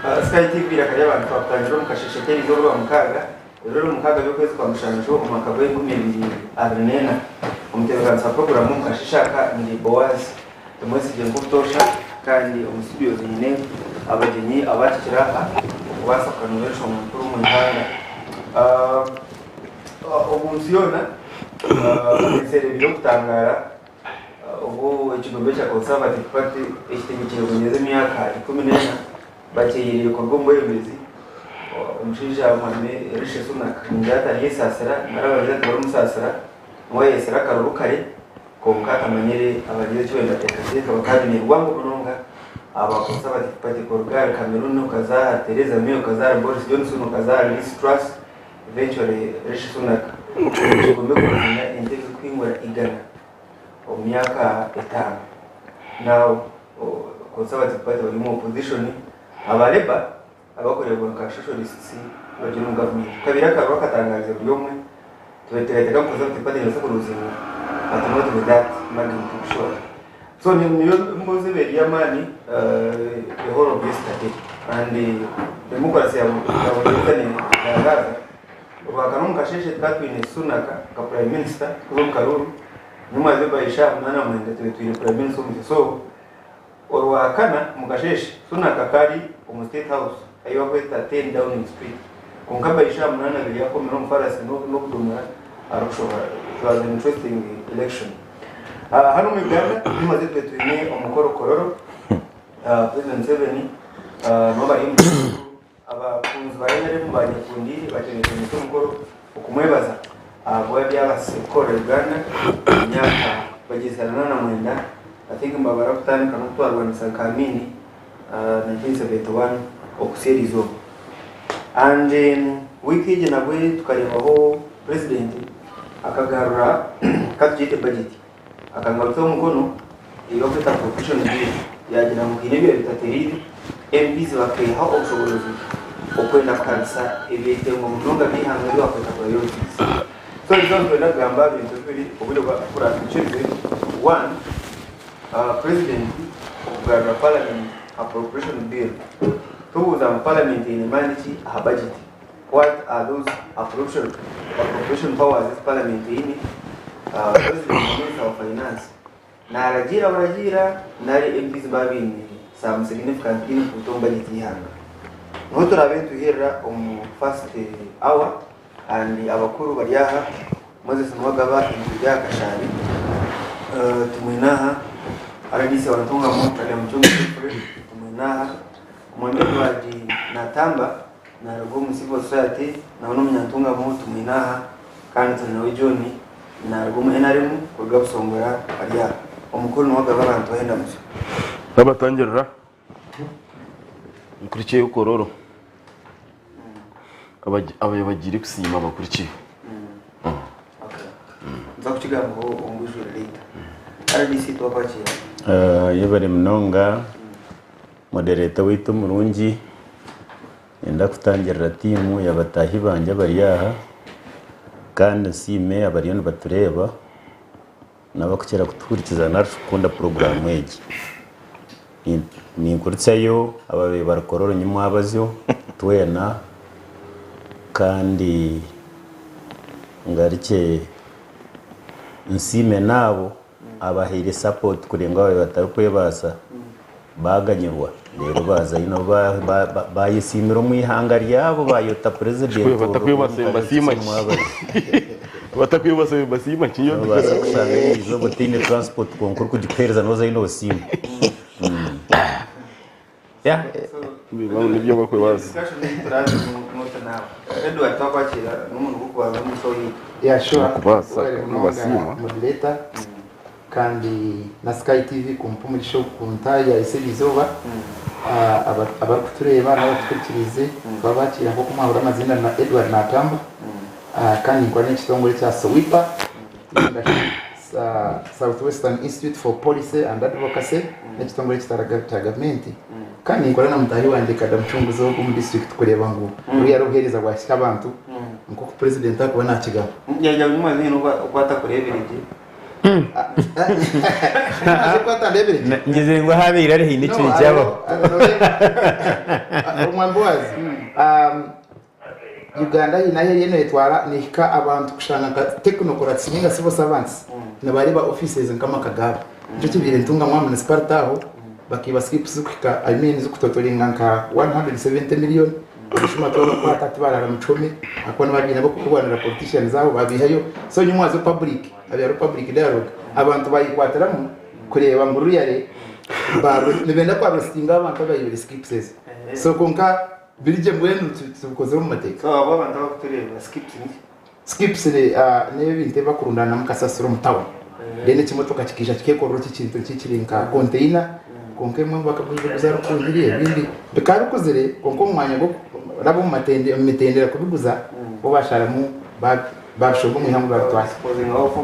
Sky TV Eiraka ry'Abantu Twakutandikira omu kasheeshe k'erizooba Orwamukaaga, ebiro Orwamukaaga by'okwezi kwa Mushanju omwaka gw'enkumi ibiri abiri n'ena. Omutebeekanisa wa puroguraamu omu kasheeshe aka ndi Boaz Tumwesigye nk'obutoosha kandi omu studios nyine abagyenyi abahikire aha okubaasa kuganuura enshonga nkuru omu ihanga. Omu nsi yoona ensi ereebire okutangaara Obu ekigombe kya Conservative Party ekitegyekire Bungyereza emyaka 14 bakyeyireire kuruga omu bwebembezi, omushaija Mwami Rishi Sunak ningira ataryesaasira nari Abangyereza tibarimusaasira, niwe ayetsire akaruru kare kwonka atamanyire Abangyereza eki bariyo nibateekateeka bakaba baine rwango munonga aba Conservative Party kuruga ahari Cameroon okaza ahari Theresa May okaza ahari Boris Johnson okaza ahari Liz Truss eventually Rishi Sunak ekigombe kuruga entebe zirikuhingura igana. omu myaka etano now conservative party bari omu opposition aba labour abakurebwa nka socialists bari omu government kabaire akaruru akatangarize buri omwe tubaire nituteekateeka ngu conservative party nebaasa kuruzinga but not with that magnitude sure so niyo emboozi ebaire eri ey'amaani the whole of yesterday and democracy ya Bungereza netangaaza. Orwakana omu kasheeshe tukaba twine Sunak nka Prime Minister kuza omu karuuru, nyomwazyo by shaaha munaana mwenda tube twine Prime Minister omusya. So orwakana omu kasheeshe Sunak akaba ari omu State House ahi bakweta Ten Downing Street kwonka by shaaha munaana abiri yakomire omu farasi n'obudomora arikushohora. It was an interesting election. Hanu omu Uganda nyomwazyo tube twine omukoro Kololo, President Museveni nabo bari omu Abakunzi ba nrm banyekundiire batebeekanise omukoro okumwebaza ahabw'ebi abaasize kukorera Uganda omu myaka bagyezire 89, I think nibabara kutandika n'oku twarwanisa nka Amin 1971 okuhitsya eriizooba. And wiiki egi nabwe tukareebaho Purezidenti akagarura katugyete budget. Akangarutsa omukono ei barikweta Appropriation Bill yaagira ngu haine ebyabaire bitatereire, MPs bakeeha obushoboorozi okwenda kuhabisa ebyetengo munonga by'eihanga ebi baakweta priorities. So erizooba nitwenda kugamba aha bintu bibiri obwire buraatuhikirize. One, President okugarura Parliament Appropriation Bill. Tubuuza ngu Parliament eine maani ki aha budget? What are those appropriation powers ezi parliament eine? President na minister wa finance naragiira buragiira nari MPs nibaba baine some significant input omu budget y'eihanga? Niho turaabe nituherera omu first hour and abakuru bari aha, Moses Nuwagaba enju ya Kashaabi, tumwine aha, RDC wa Ntungamo Adam Muchungu Geoffrey tumwine aha, Omwami Edward Natamba Naaruga omu Civil Society nawe n'omunyantungamo tumwine aha kandi Turinawe John naaruga omu NRM kuruga Busongora ari aha. Omukuru niwe agaba abantu bahe endamutsyo. Nabatangirira nkurikyeyo Kololo abagiire kusiima bakurikyeyo. Okay. Nza kukigambaho omu bwijwire later. RDC twakwakiira. Yebare munonga Moderator waitu omurungi, niinyenda kutangirira tiimu ya bataahi bangye abari aha kandi nsiime abariyo nibatureeba n'abarikukira kutuhurikiza nari shi kukunda puroguraamu egi. Ninkuritsyayo ababaire bari Kololo nyimwabazyo twena kandi ngarukye nsiime n'abo abahaire support kureba ngu ababaire batarikwebaasa baaganyirwa reero baazayo nabo baayesiimira omu ihanga ryabo baayota president Noobaasa kushanga eriizooba otaine transport kwonka orikugikuheereza noozayo noosiima. Yeah. Nibyo bakwebaza. Edward twakwakira n'omuntu gw'okubanza omu show yaitu. Yeah, sure. Nakubaasa, Webale munonga nibasiima. moderator kandi na Sky TV kumpa omugisha ogu kuntaayaayisa eri izooba. Ah, aba- abarikutureeba n'abatuhurikiriize twabakiira nk'oku mwahurira amaziina na Edward Natamba. Ah, kandi ninkora n'ekitongore kya SOWIPA ninga shi South Western Institute for Policy and Advocacy n'ekitongore ekitari kya gavumenti kandi ninkora na mutaahi wangye Kada Mucunguzi ogu omu disiturikiti kureeba ngu buriya hariho obuheereza bwahika abantu nk'oku purezidenti arikuba naakigamba. Yaija nyuma zaine oku atakureebire gye. Ngizire ngu ahabaire ari haine ekintu kyabaho. Omwambi waazi Uganda haine ahu eriyo netwara nehika abantu kushanga nka technocrats ninga civil servants nibareeba offices nk'amaka gaabo. Nikyo kibaire nitungamu aha municipality aho bakiiba skips zikuhika I mean zikutotoringa nka 170 million abashuma twabakwata tibarara mu kihome ahakuba nibabiine abokukurwanira politicians abo babihayo so nyowe mwaza public habyaro public dialogue abantu bayekwatiramu kureeba ngu really nibenda ku arrestinga abantu abaibire skips ezo so kwonka biri gye mbwenu tubikozire omu mateeka. So abo abantu abakutureeba skips niki? Skips n'ebintu ebi bakurundaanamu kasasiro omu town then ekimotoka kikaija kikekorera eki kintu kiri nka container kwonka ebimwe bakabiguza rukungiri ebindi bikaba bikuzire kwonka omu mwanya gw'okuraba omu mitendera kubiguza bo basharamu babishomba omu ihangwe babitwara.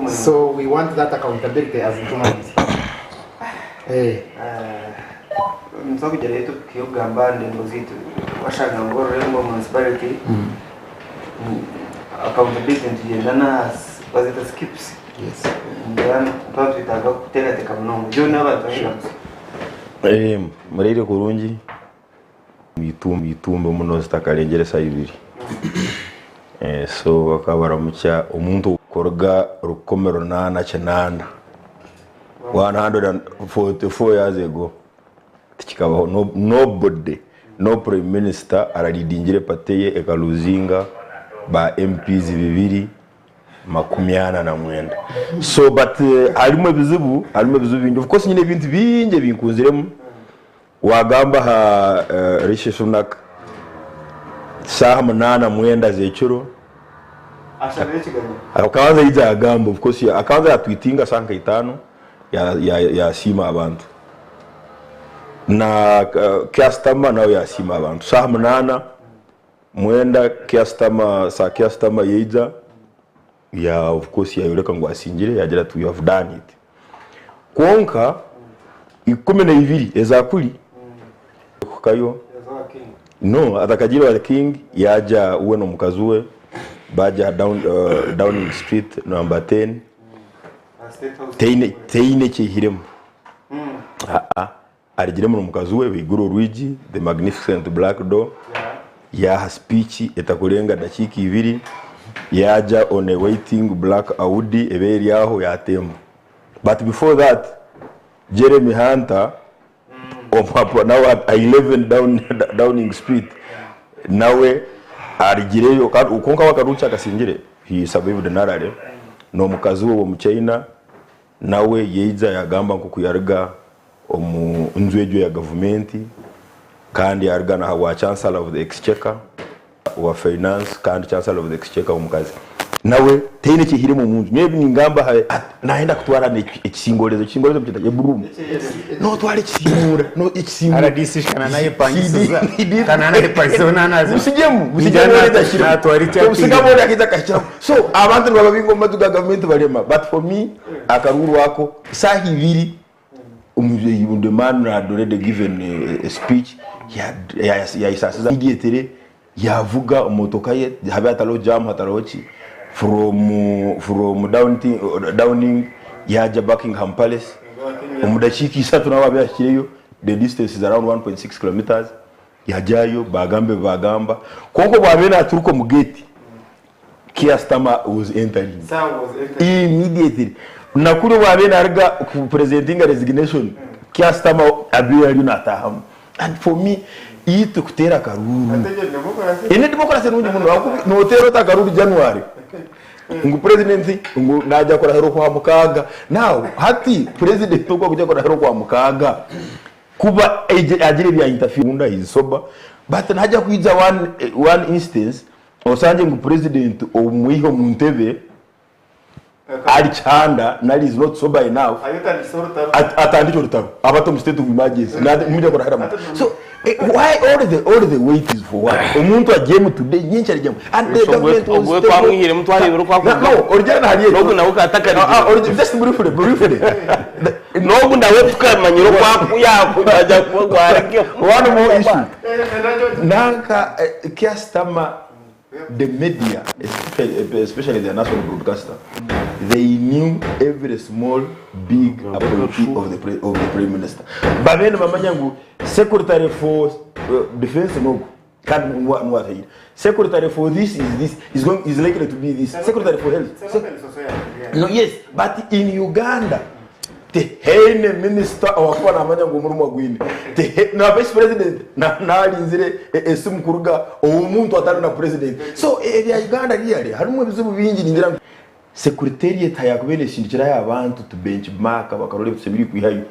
So we want that accountability as journalists. Nituza kugira topic y'okugamba aha ndengo zaitu washanga ngu orurembo municipality accountability nitugyenda na bazeta skips nituba twetaaga kuteekateeka munonga John abantu baheeramutsya. Muraire kurungi eitumbi muno zitakarengire saaha ibiri so bakaba baramukya omuntu kuruga 1808 144 years ago tikikabaho nobody no prime minister aralidingire party ye ekaluzinga ba MPs 249 so but harimu ebizibu harimu ebizibu bingi of course nyine ebintu bingi ebinkunziremu wagamba aha Rishi Sunak saaha 8:09 z'ekiro akabanza yaija yagamba of course akabanza yatwitinga saaha nka itaano yasiima abantu na Keir Starmer nawe yasiima abantu saaha 8:09 Keir Starmer Sir Keir Starmer yaija ya of course yayoreka ngu asingire yagira ati we have done it kwonka 12 eza kuri kuhikayo no atakagiire owa king yaja we n'omukazi we baja down, Downing Street number 10 teine ekyihiremu aa arigiremu n'omukazi we baigura orwigi the magnificent black door yaha speech etakurenga dakiika ibiri yaja on a waiting black Audi eba eri aho yatemba but before that Jeremy Hunter nawe at 11 down, Downing Street nawe arigireyo kwonka we akarungi akasingire he survived narare n'omukazi we w'omuchaina nawe yaija yagamba nk'oku yaruga omu nju egyo ya gavumenti kandi yaruga na wa Chancellor of the Exchequer wa finance kandi Chancellor of the Exchequer omukazi nawe taine ekihiremu omunju nyowe ebi ningamba aha nayenda kutwara ekisingorezo ekisingorezo mukyeta eburumu notwara ekisimuura ekisimuura RDC shikana naye pangisiza kana naye pangisiza nanazi musigemu musigemu natwara icyo musigemu ori akaija akahikiraho so abantu nibababinga omu maju ga gavumenti barema but for me akaruru ako saaha ibiri The man had already given a speech, yayisaasiza immediately yavuga omumotoka ye habe hatariho jam hatariho ki from from Downing yaja Buckingham Palace omu dakiika isatu nawe abe ahikireyo the distance is around 1.6 kilometers yajayo bagamba ebi bagamba kwonka obu abaire naturuka omu gate Keir Starmer was entering immediately na kuri obu abaire naruga ku presentinga resignation Keir Starmer abaire ariyo natahamu and for me itwe kuteera akaruuru eine democracy nungi muno ahakuba noteera ota akaruuru January ngu president ngu naija kurahira okwa mukaaga now hati president ogu arikuija kurahira okwa mukaaga kuba agira ebya interfere he is sober but naija kwija one instance Oshangye ngu president omwihe omu ntebe ari kihanda nari is not sober enough atandikye orutaro abate omu state of emergency nimwija kurahira muta so why all the all the wait is for what omuntu agyemu today nyenkya arigyemu and the government was Ogwe twamwihiremu twarebire oku no akuruga. origyera na hariya N'ogu nawe katakarizire. Origi just briefly briefly N'ogu nawe tukamanyire oku aku yakuja kuba gwarugyo. One more issue. Nanka Keir Starmer, the media, especially the national broadcaster, They knew every small, big appointee of the, pre, of the prime minister. Babe nibamanya ngu secretary for defense nogu kandi nuwe nuwe ahaire. Secretary for this is this is going is likely to be this. Secretary for health. It's an open society, yeah. No, yes, but in Uganda tihaine minisita owakuba namanya ngu omurimo agwine. Tihe, na vice president na narinzire esimu kuruga owomuntu atari na president. So ebya Uganda really harimu ebizibu bingi ningira ngu Secretariat hayakubaire nesindikirayo abantu to benchmark bakarora ebitusemeriire kwihayo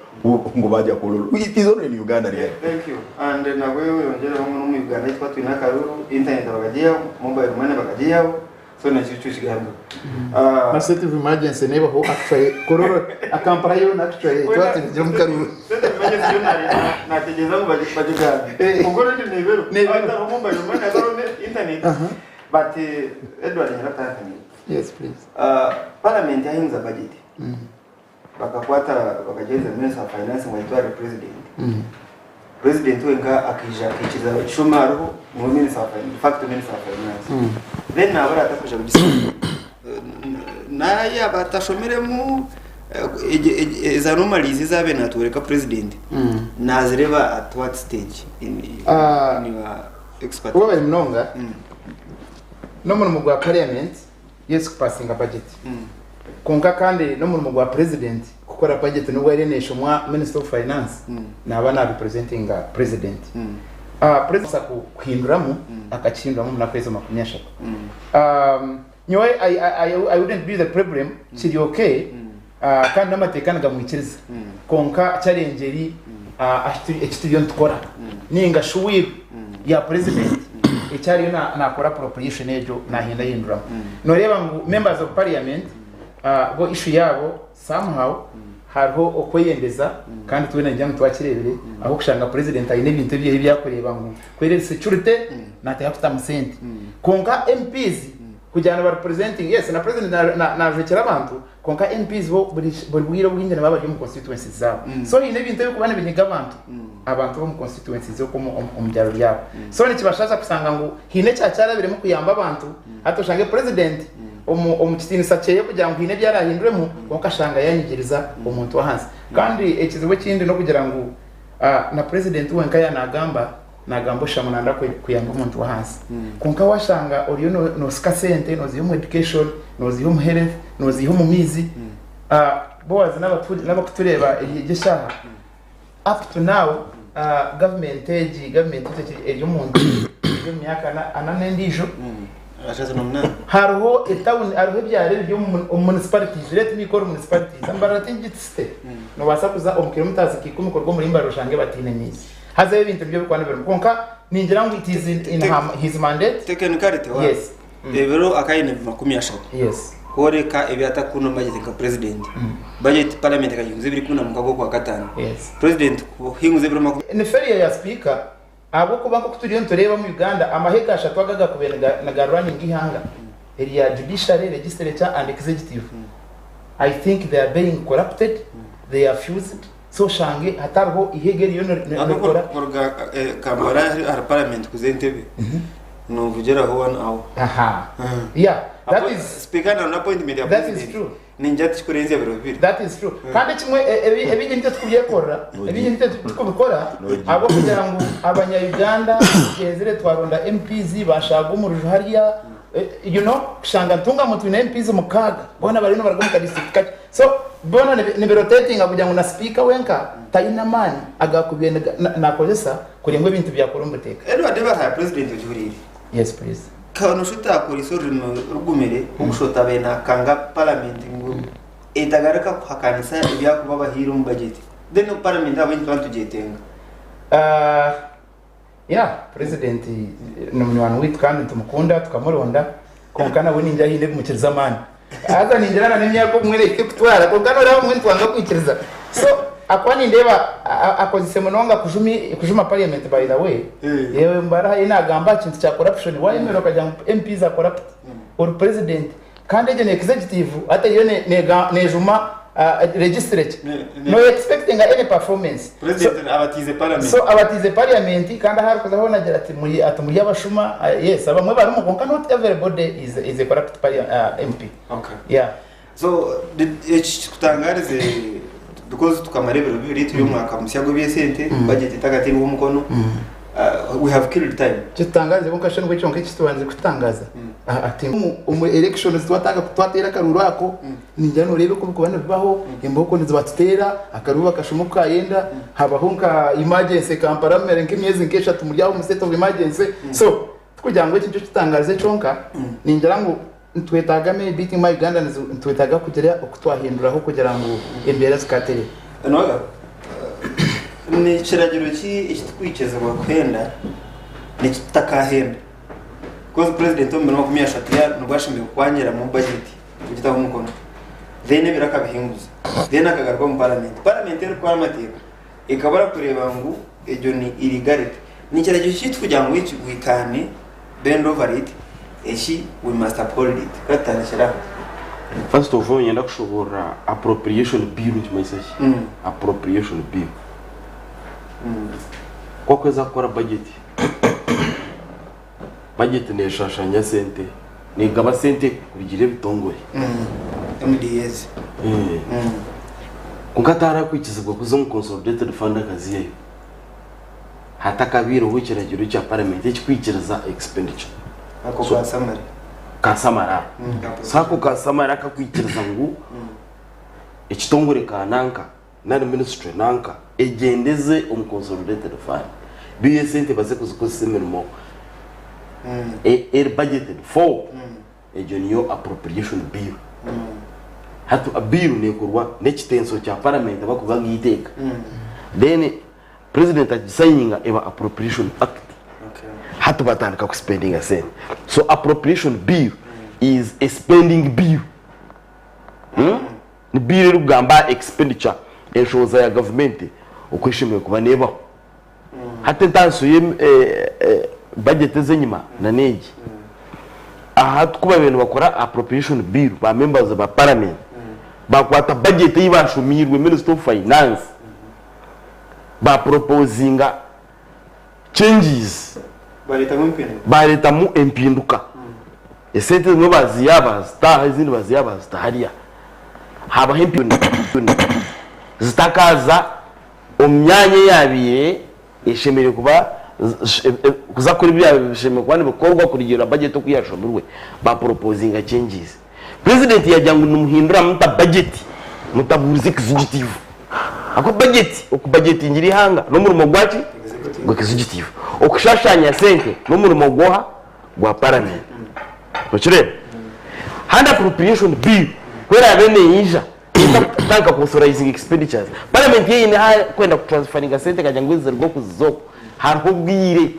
ngu bagya kurora. It is only in Uganda really. Thank you. And nabwe oyongyereho ngu n'omu Uganda ahi tuba twine akaruru, internet bakagiihaho, mobile money bakagiihaho, so nakyo nikyo kigambirwe. Na state of emergency nebaho actually Kololo na Kampala yoona actually tuba turi omu karuru. State of emergency yo nategyereza ngu bagigambe. Kwonka already nebeho. Hatariho mobile money, hatariho internet. But Edward nyenda kutandika naiwe. Yes please. Parliament yahinguza budget bakakwata bakagyereza minister wa finance ngu agitwarire president. President wenka akaija akaikiriza ekishoma hariho niwe minister wa finance, de facto minister wa finance. Then nabura ata kwija kugisoma. Nayaaba atashomiremu ezi anomalies ezi abaire natworeka president nazireeba at what stage in your expertise? Webare munonga. N'omurimo gwa parliament yes kupasinga budget kwonka kandi n'omurimo gwa president kukora budget n'obu eriyo neshomwa minister of finance naba na representinga president. President kubaasa kuhinduramu akakihinduramu omu naku ezo 30. Nyowe I wouldn't be the problem kiri okay kandi n'amateeka nigamwikiriza kwonka challenge eri eki turiyo nitukora ninga shi will ya president eki ariyo nakora appropriation egyo nahindahinduramu. Noreeba ngu members of parliament bo issue yaabo somehow hariho okweyendeza kandi twena ningira ngu twakireebire ahu okushanga president aine ebintu ebi ebi arikureeba ngu ku eri security nateekwa kutamu sente kwonka MPs kugira ngu ba representing yes na president najwekyera abantu kwonka MPs bo buri bwire obwingi nibaba bari omu constituencies zaabo so haine ebintu ebirikuba nibinyiga abantu abantu b'omu constituencies okwo omu byaro byabo so nikibashaasha kushanga ngu haine ekyakyarabiremu kuyamba abantu hati oshange president omu kitiinisa kyeye kugira ngu haine ebi arahinduremu kwonka ashanga yanyigiriza omuntu w'ahansi kandi ekizibu ekindi n'okugira ngu na president wenka yaaba nagamba Nagamba oshusha ngu nayenda kuyamba omuntu w'ahansi. Kwonka washanga oriyo nosika sente noziiha omu education, noziiha omu health, noziiha omu maizi. Boaz n'abakutureeba egi eshaaha, up to now government egi, government yaitu eri omu myaka ana n'endiijo, hariho etawuni, hariho ebyaro ebiri omu municipalities, let me call municipalities, Mbarara tingitsite, nobaasa kuza omu kilometres nka ikumi kuruga omuri Mbarara oshange bataine maizi. Haza ebi ebintu nibyo birikuba nibirimu. Kwonka ningira ngu it is in her, his mandate. Technicality wa Yes. ebiro akaba aine 30 Yes. kworeka ebi atakukunda omu budget nka president. Budget parliament ekagihinguza ebiro 16 okwakataano. Yes. President kuhinguza ebiro makumi. Ni failure ya speaker ahabw'okuba nk'oku turiyo nitureeba omu Uganda amahe gashatu aga agakubaire niga running eihanga erya judiciary, legislature and executive I think they are being corrupted, they are fused. So oshange hatariho ihega eririyo nirikora. Kuruga Kampala ahari parliament kuza Entebbe novugyeraho one hour. Aha. Yeah, that is Speaker na appointment ya That is president. true. Ningira tikikurenzya biro bibiri. That is true. Kandi ekimwe ebingi nitwe tukubyekorera, ebingi nitwe tukubikora ahabw'okugira ngu abanya Uganda tugyenzire twaronda MPs bashaaga omu ruju hariya you know kushanga Ntungamo twine MPs mukaaga boona bariyo nibaruga omu ka district kakye. So boona nibirotetinga kugira ngu na sipiika wenka tayine amaani agakubaire nakozesa kuringa ngu ebintu byakora omu buteeka. Edward ebara ya president ogihuriire? Yes please. Ka noshusha otakoresa orurimi rugumire obushusha otabaire nakanga parliament ngu etagaruka kuhakanisa ebyakuba bahaire omu budget then parliament ahabw'enki nituba nitugyetenga? Yeah, president ni munywani waitu kandi nitumukunda tukamuronda kwonka nabwe ningira haine ebimukirize amaani. Haza ningira na n'emyaka obumwe erihika ekutwara kwonka noreeba obumwe nitwanga kwikiriza. So ahakuba nindeeba akozise munonga kujuma parliament by the way, yewe mbaraha ye nagamba aha kintu kya corruption wayemerera okagira ngu MPs are corrupt ori president Kandi egyo ni executive hati eriyo nejuma legislature. No expectinga any performance. President abatiize parliament. So abatiize parliament kandi ahu arikuza hoona agira ati muri ati muri abashuma yes abamwe barimu kwonka not everybody is a corrupt MP. Okay. Yeah. So eki kikutangarize because tukamara ebiro bibiri turi omu mwaka musya gw'eby'esente, budget etakateirweho omukono, we have killed time. Kitutangarize kwonka shi nibwo kyonka ekitubandize kututangaza ati omu elections twatandika twateera akaruuru ako ningira noreeba oku birikuba nibibaho embooko nizibatuteera akaruuru bakashuma oku kayenda habaho nka emergency Kampala mumare nk'emyezi nk'eshatu muri aho omu state of emergency so tikugira ngu eki nikyo kitutangarize kyonka ningira ngu Nitwetaaga maybe itwe nka Ugandans nitwetaaga kugira oku twahinduraho kugira ngu embeera zikatereera. Noga, ni kiragiro ki ekiturikwikiriziibwa kuhenda n'eki tutakahenda? Because president omu biro 30 ya nibwo ashemereire kukwangiramu budget kugitaho omukono then ebiro akabihinguza then akagaruka omu parliament. Parliament erikukora amateeka ekabura kureeba ngu egyo ni illegality. Ni kiragiro ki ekitukugira ngu eki we can bend over it, eki we must uphold it? Ka tutandikire aho. First of all niinyenda kushoboorora appropriation bill nikimanyisa ki? Appropriation bill. Ku orikuheza kukora budget, budget neeshashanya sente, neegaba sente kurugiirira ebitongore. MDAs. Kwonka tiharikwikizibwa kuza omu consolidated fund akazihayo. Hatakabaireho ekiragiro kya parliament ekikwikiriza expenditure. Ako ka summary. Ka summary ako. So ako ka summary akakwikiriza ngu ekitongore ka nanka nari ministry nanka egyendeze omu consolidated fund biiyo esente baze kuzikozesa emirimo eri budgeted for egyo niyo appropriation bill. Hati bill nekorwa n'ekitenso kya parliament abakuvuga ngu eiteeka then President agisayininga eba appropriation act hati batandika ku spendinga sente so appropriation bill is a spending bill hmm? Ni bill erikugamba aha expenditure enshohoza ya gavumenti oku eshemereire kuba nebaho hati entaaniso ye budget ezenyima na negi aha hati ku babaire nibakora appropriation bill ba members ba parliament bakwata budget ei bashomiirwe minister of finance ba proposinga changes, bareetamu empinduka, esente ezimwe baziiha aha bazita aha ezindi baziiha aha bazita hariya, habaho empinduka zitakaaza omu myanya eyaabaire eshemereire kuba kuza kukora ebyabaire bishemereire kuba nibikorwa kurugiirira budget oku yaashomirwe, ba proposinga changes. Purezidenti yaagira ngu nimuhindura muta bajeti mutabuurize executive. Ahabw'okuba bajeti, okubajetingira eihanga n'omurimo gwaki? Gwa executive. Okushashaanya sente n'omurimo gw'oha? Gwa paramenti. Nokireeba? Handi appropriation bill ku eraabe neija kutandika ku authorizing expenditures, paramenti yo eine ahu erikwenda kutransfaringa sente ekagira ngu ezi ziruga oku zize oku, hariho obwire.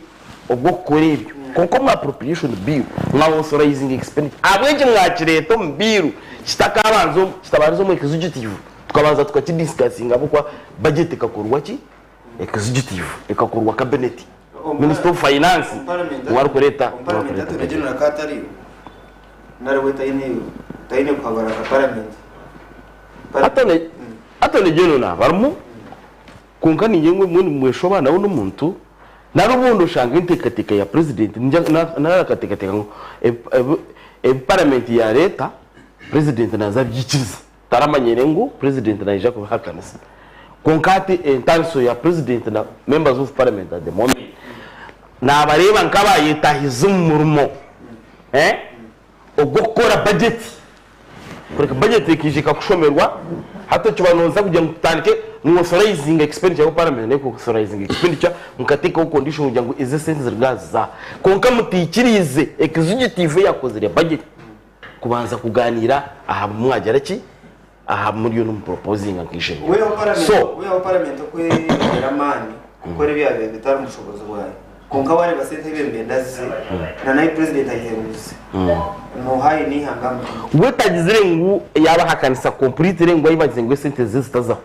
obw'okukora ebyo. Kwonka omu Appropriation Bill mwa authorizing expenditure. Ahabw'enki mwakireeta omu bill kitakabanza kitabandize omu executive tukabanza tukakidiscussinga ahabw'okuba budget ekakorwa ki? Executive, ekakorwa cabinet. Minister of Finance niwe arikureeta Omu niwe paramenti arikureeta Attorney budget. General ka atariyo nari we taine taine kuhabura nka paramenti. Attorney Attorney General naaba arimu. Kwonka niinye ngu mbwenu mweshoba nawe n'omuntu nari obundi oshanga enteekateeka ya purezidenti nari akateekateeka ngu ebi paramenti yaareeta purezidenti naaza abyikirize taramanyire ngu purezidenti naija kubihakanisa. Kwonka hati entaaniso ya purezidenti na members of parliament at the moment naabareeba nk'abaayetaahize omu murimo ogw'okukora bajeti. Kureka bajeti ekaija ekakushomerwa, hati okiba nooza kugira ngu tutandike ni authorizinga expenditure ahabw'okuba parliament neyo eku authorizinga expenditure mukateekaho condition kugira ngu ezi esente ziri aha zize aha. Kwonka mutaikiriize executive eyakozire bajeti kubanza kugaaniira aha bi mwagira ki, aha bi muriyo nimupropozinga nk'eishengyero. Weho parliament, So. weho parliament oku erikugira amaani kukora ebyabaire bitari omu bushobozi bwayo. Kwonka wareeba sente ebembenda zize na nahi president ayihenguze noha aine eihanga aha mutima. We tagizire ngu yabahakanisa completely ngu ahi bagize ngu esente ze zitazaho.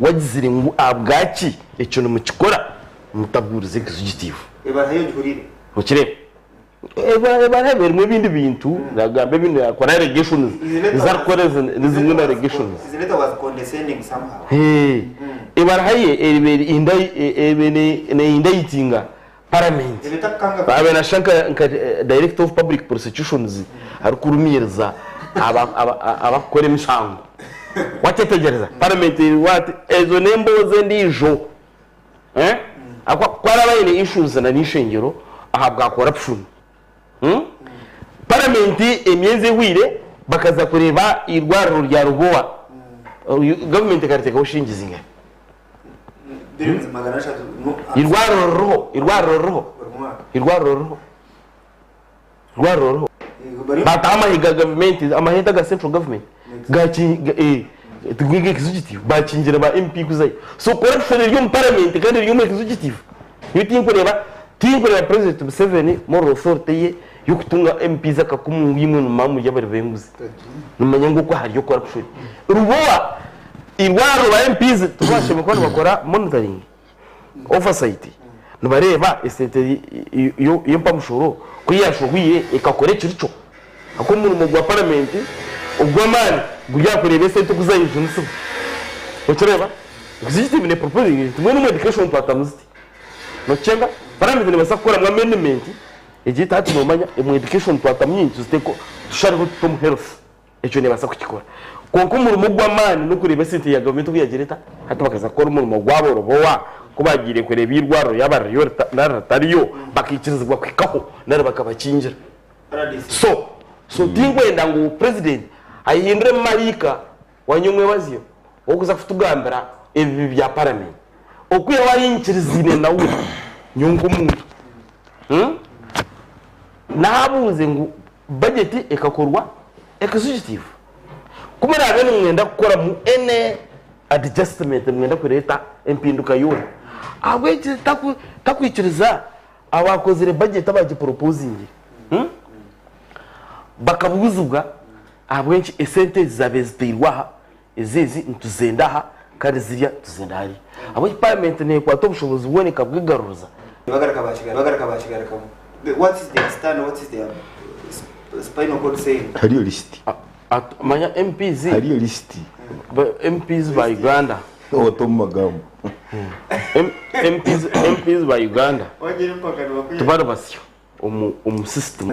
We agizire ngu ahabwaki ekyo nimukikora mutabuurize executive. Ebaraha yo ogihuriire? Nokireeba? Ebaraha erimu ebindi bintu nagamba ebindi nakora allegations ezi arikukora ezi nizimwe na allegations. His letter was condescending somehow. Ebaraha ye ebaire neyindayitinga paramenti. Abaire nashusha nka director of public prosecutions arikurumiiriza Abakukora emishango. Wakyetegyereza? Parliament eri what? Ezo n'emboozi endiijo. Eh? Ahabw'okuba ku araabe aine issues na n'eishengyero ahabwa corruption. Hmm? Parliament emyezi ehweire bakaza kureeba eirwariro rya Lubowa. Government ekariteekaho shilingi zingari? Billions 300 no Eirwariro ririho, eirwariro ririho, buri mwaka. eirwariro ririho. Rwariro ruriho. Bari Bataho amahe ga gavumenti, amahente aga central government gaki eh, tigwiga executive bakingira ba MP kuzayo. So corruption eri omu parliament kandi eri omu executive. Nyowe tinkureeba tinkureeba president Museveni moral authority ye y'okutunga MPs akakumu ngu imwe nimumara muri abari b'enguzi. Nimumanya ngu oku hariyo corruption. Rubowa irwariro ba MPs tibashemereire kuba nibakora monitoring. Oversight nibareeba esente y'empamushoro ku yashohwire ekakora ekirikyo. Ahakuba omurimo gwa paramenti ogw'amaani guri aha kureeba esente oku zayejunisibwa. Nokireeba? Executive ne proposinga nti mbwenu omu education twatamu ziti. Nokyenga? Paramenti nebaasa kukoramu amendment egire eti hati nomanya omu education twatamu nyingi tuziteeke tushareho tute omu health. Ekyo neebaasa kukikora. Kwonka omurimo ogw'amaani n'okureeba esente ya gavumenti oku yaagira eta. Hati bakaza kukora omurimo gwabo rubowa ku baagiire kureeba eirwariro yaaba ririyo nari ritariyo, bakaikirizibwa kuhikaho nari bakabakingira. So, so tinkwenda ngu purezidenti ayehindure maraika wa nyomwebazyo ow'okuza kutugambira ebibi bya paramenti. Okwihaho ayinkiriziine nawe nyowe nk'omuntu. Naabuuze ngu Budget ekakorwa executive. Ku muraabe nimwenda kukoramu any adjustment nimwenda kureeta empinduka yoona, ahabw'enki takwikiriza abaakozire budget abaagipropozingire bakabuuzibwa ahabw'enki esente ezi zaabaire zitairwe aha, ezi ezi nituzenda aha kandi ziriya nituzenda hariya. Ahabw'enki parliament neekwata obushobozi bwona ekabwegaruriza? Bagaruka bakigaruka bakigarukamu. What is their stand? What is their spinal cord saying? Hariyo lisiti. Manya MPs. Hariyo lisiti. MPs ba Uganda. Ota omu magambo. MPs, MPs ba Uganda tibari basyo omu omu system.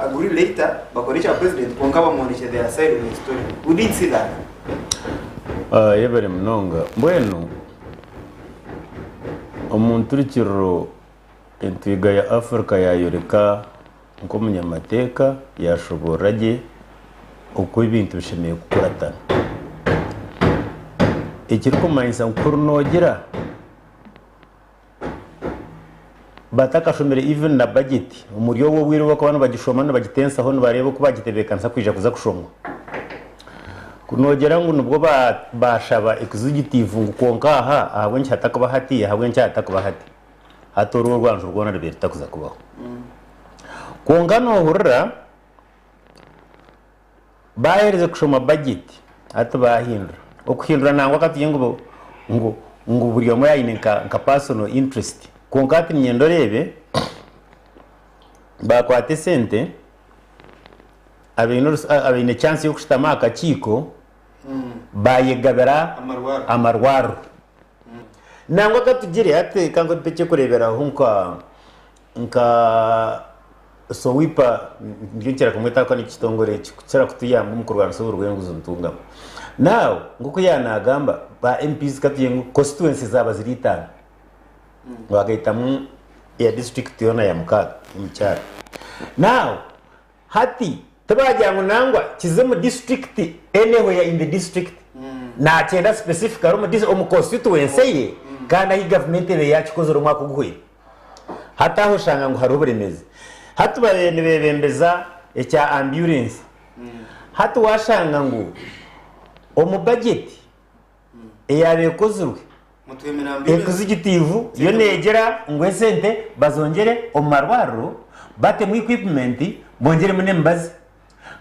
Agree later bakore ekya president kwonka bamworekye their side of the story. We didn't see that. Ah, yebare munonga. Mbwenu omu nturukiriro Entwiga ya Africa yaayoreka nk'omunyamateeka yaashoboorora gye oku ebintu bishemereire kukuratana. Ekirikumanyisa ngu kuri noogira batakashomire even na budget omuri obwo obwire obu barikuba nibagishoma nibagitensaho nibareeba oku baagitebeekanisa kwija kuza kushomwa. Ku noogira ngu nibwo baashaba executive ngu kwonka aha ahabw'enki hatakuba hati, ahabw'enki aha hatakuba hati. Hati oru orwanju rwona rubaire rutakuza kubaho. Kwonka noohurira baaherize kushoma bajeti hati baahindura. Okuhindura nangwa ka tugire ngu ngu ngu buri omwe aine nka nka personal interest. Kwonka hati niinyenda oreebe baakwata esente abaine abaine chance y'okushutama aha kakiiko baayegabira amarwariro. Nangwa ka tugire hati ka nkuhe eky'okureeberaho nka nka Sowipa nikyo nkira kumweta ahabw'okuba n'ekitongore ekikukira kutuyamba omu kurwanisa oburi bw'enguzi ntungamo. Now nk'oku yaanagamba ba MPs ka tugire ngu constituency zaaba ziri itaano bagaitamu eya district yoona ya mukaaga omu kyaro. Now Hati tibagira ngu nangwa kize omu district anywhere in the district nakyenda specifically omu dis omu constituency ye kandi ahi gavumenti ebaire yakikozire omwaka oguhweire. Hati aho oshanga ngu hariho oburemeezi. Hati babaire nibebembeza ekya ambulance hati washanga ngu omu budget eyaaba ekozirwe Executive yo negira ngu esente bazongyere omu marwariro batemu equipment bongyeremu n'emibazi.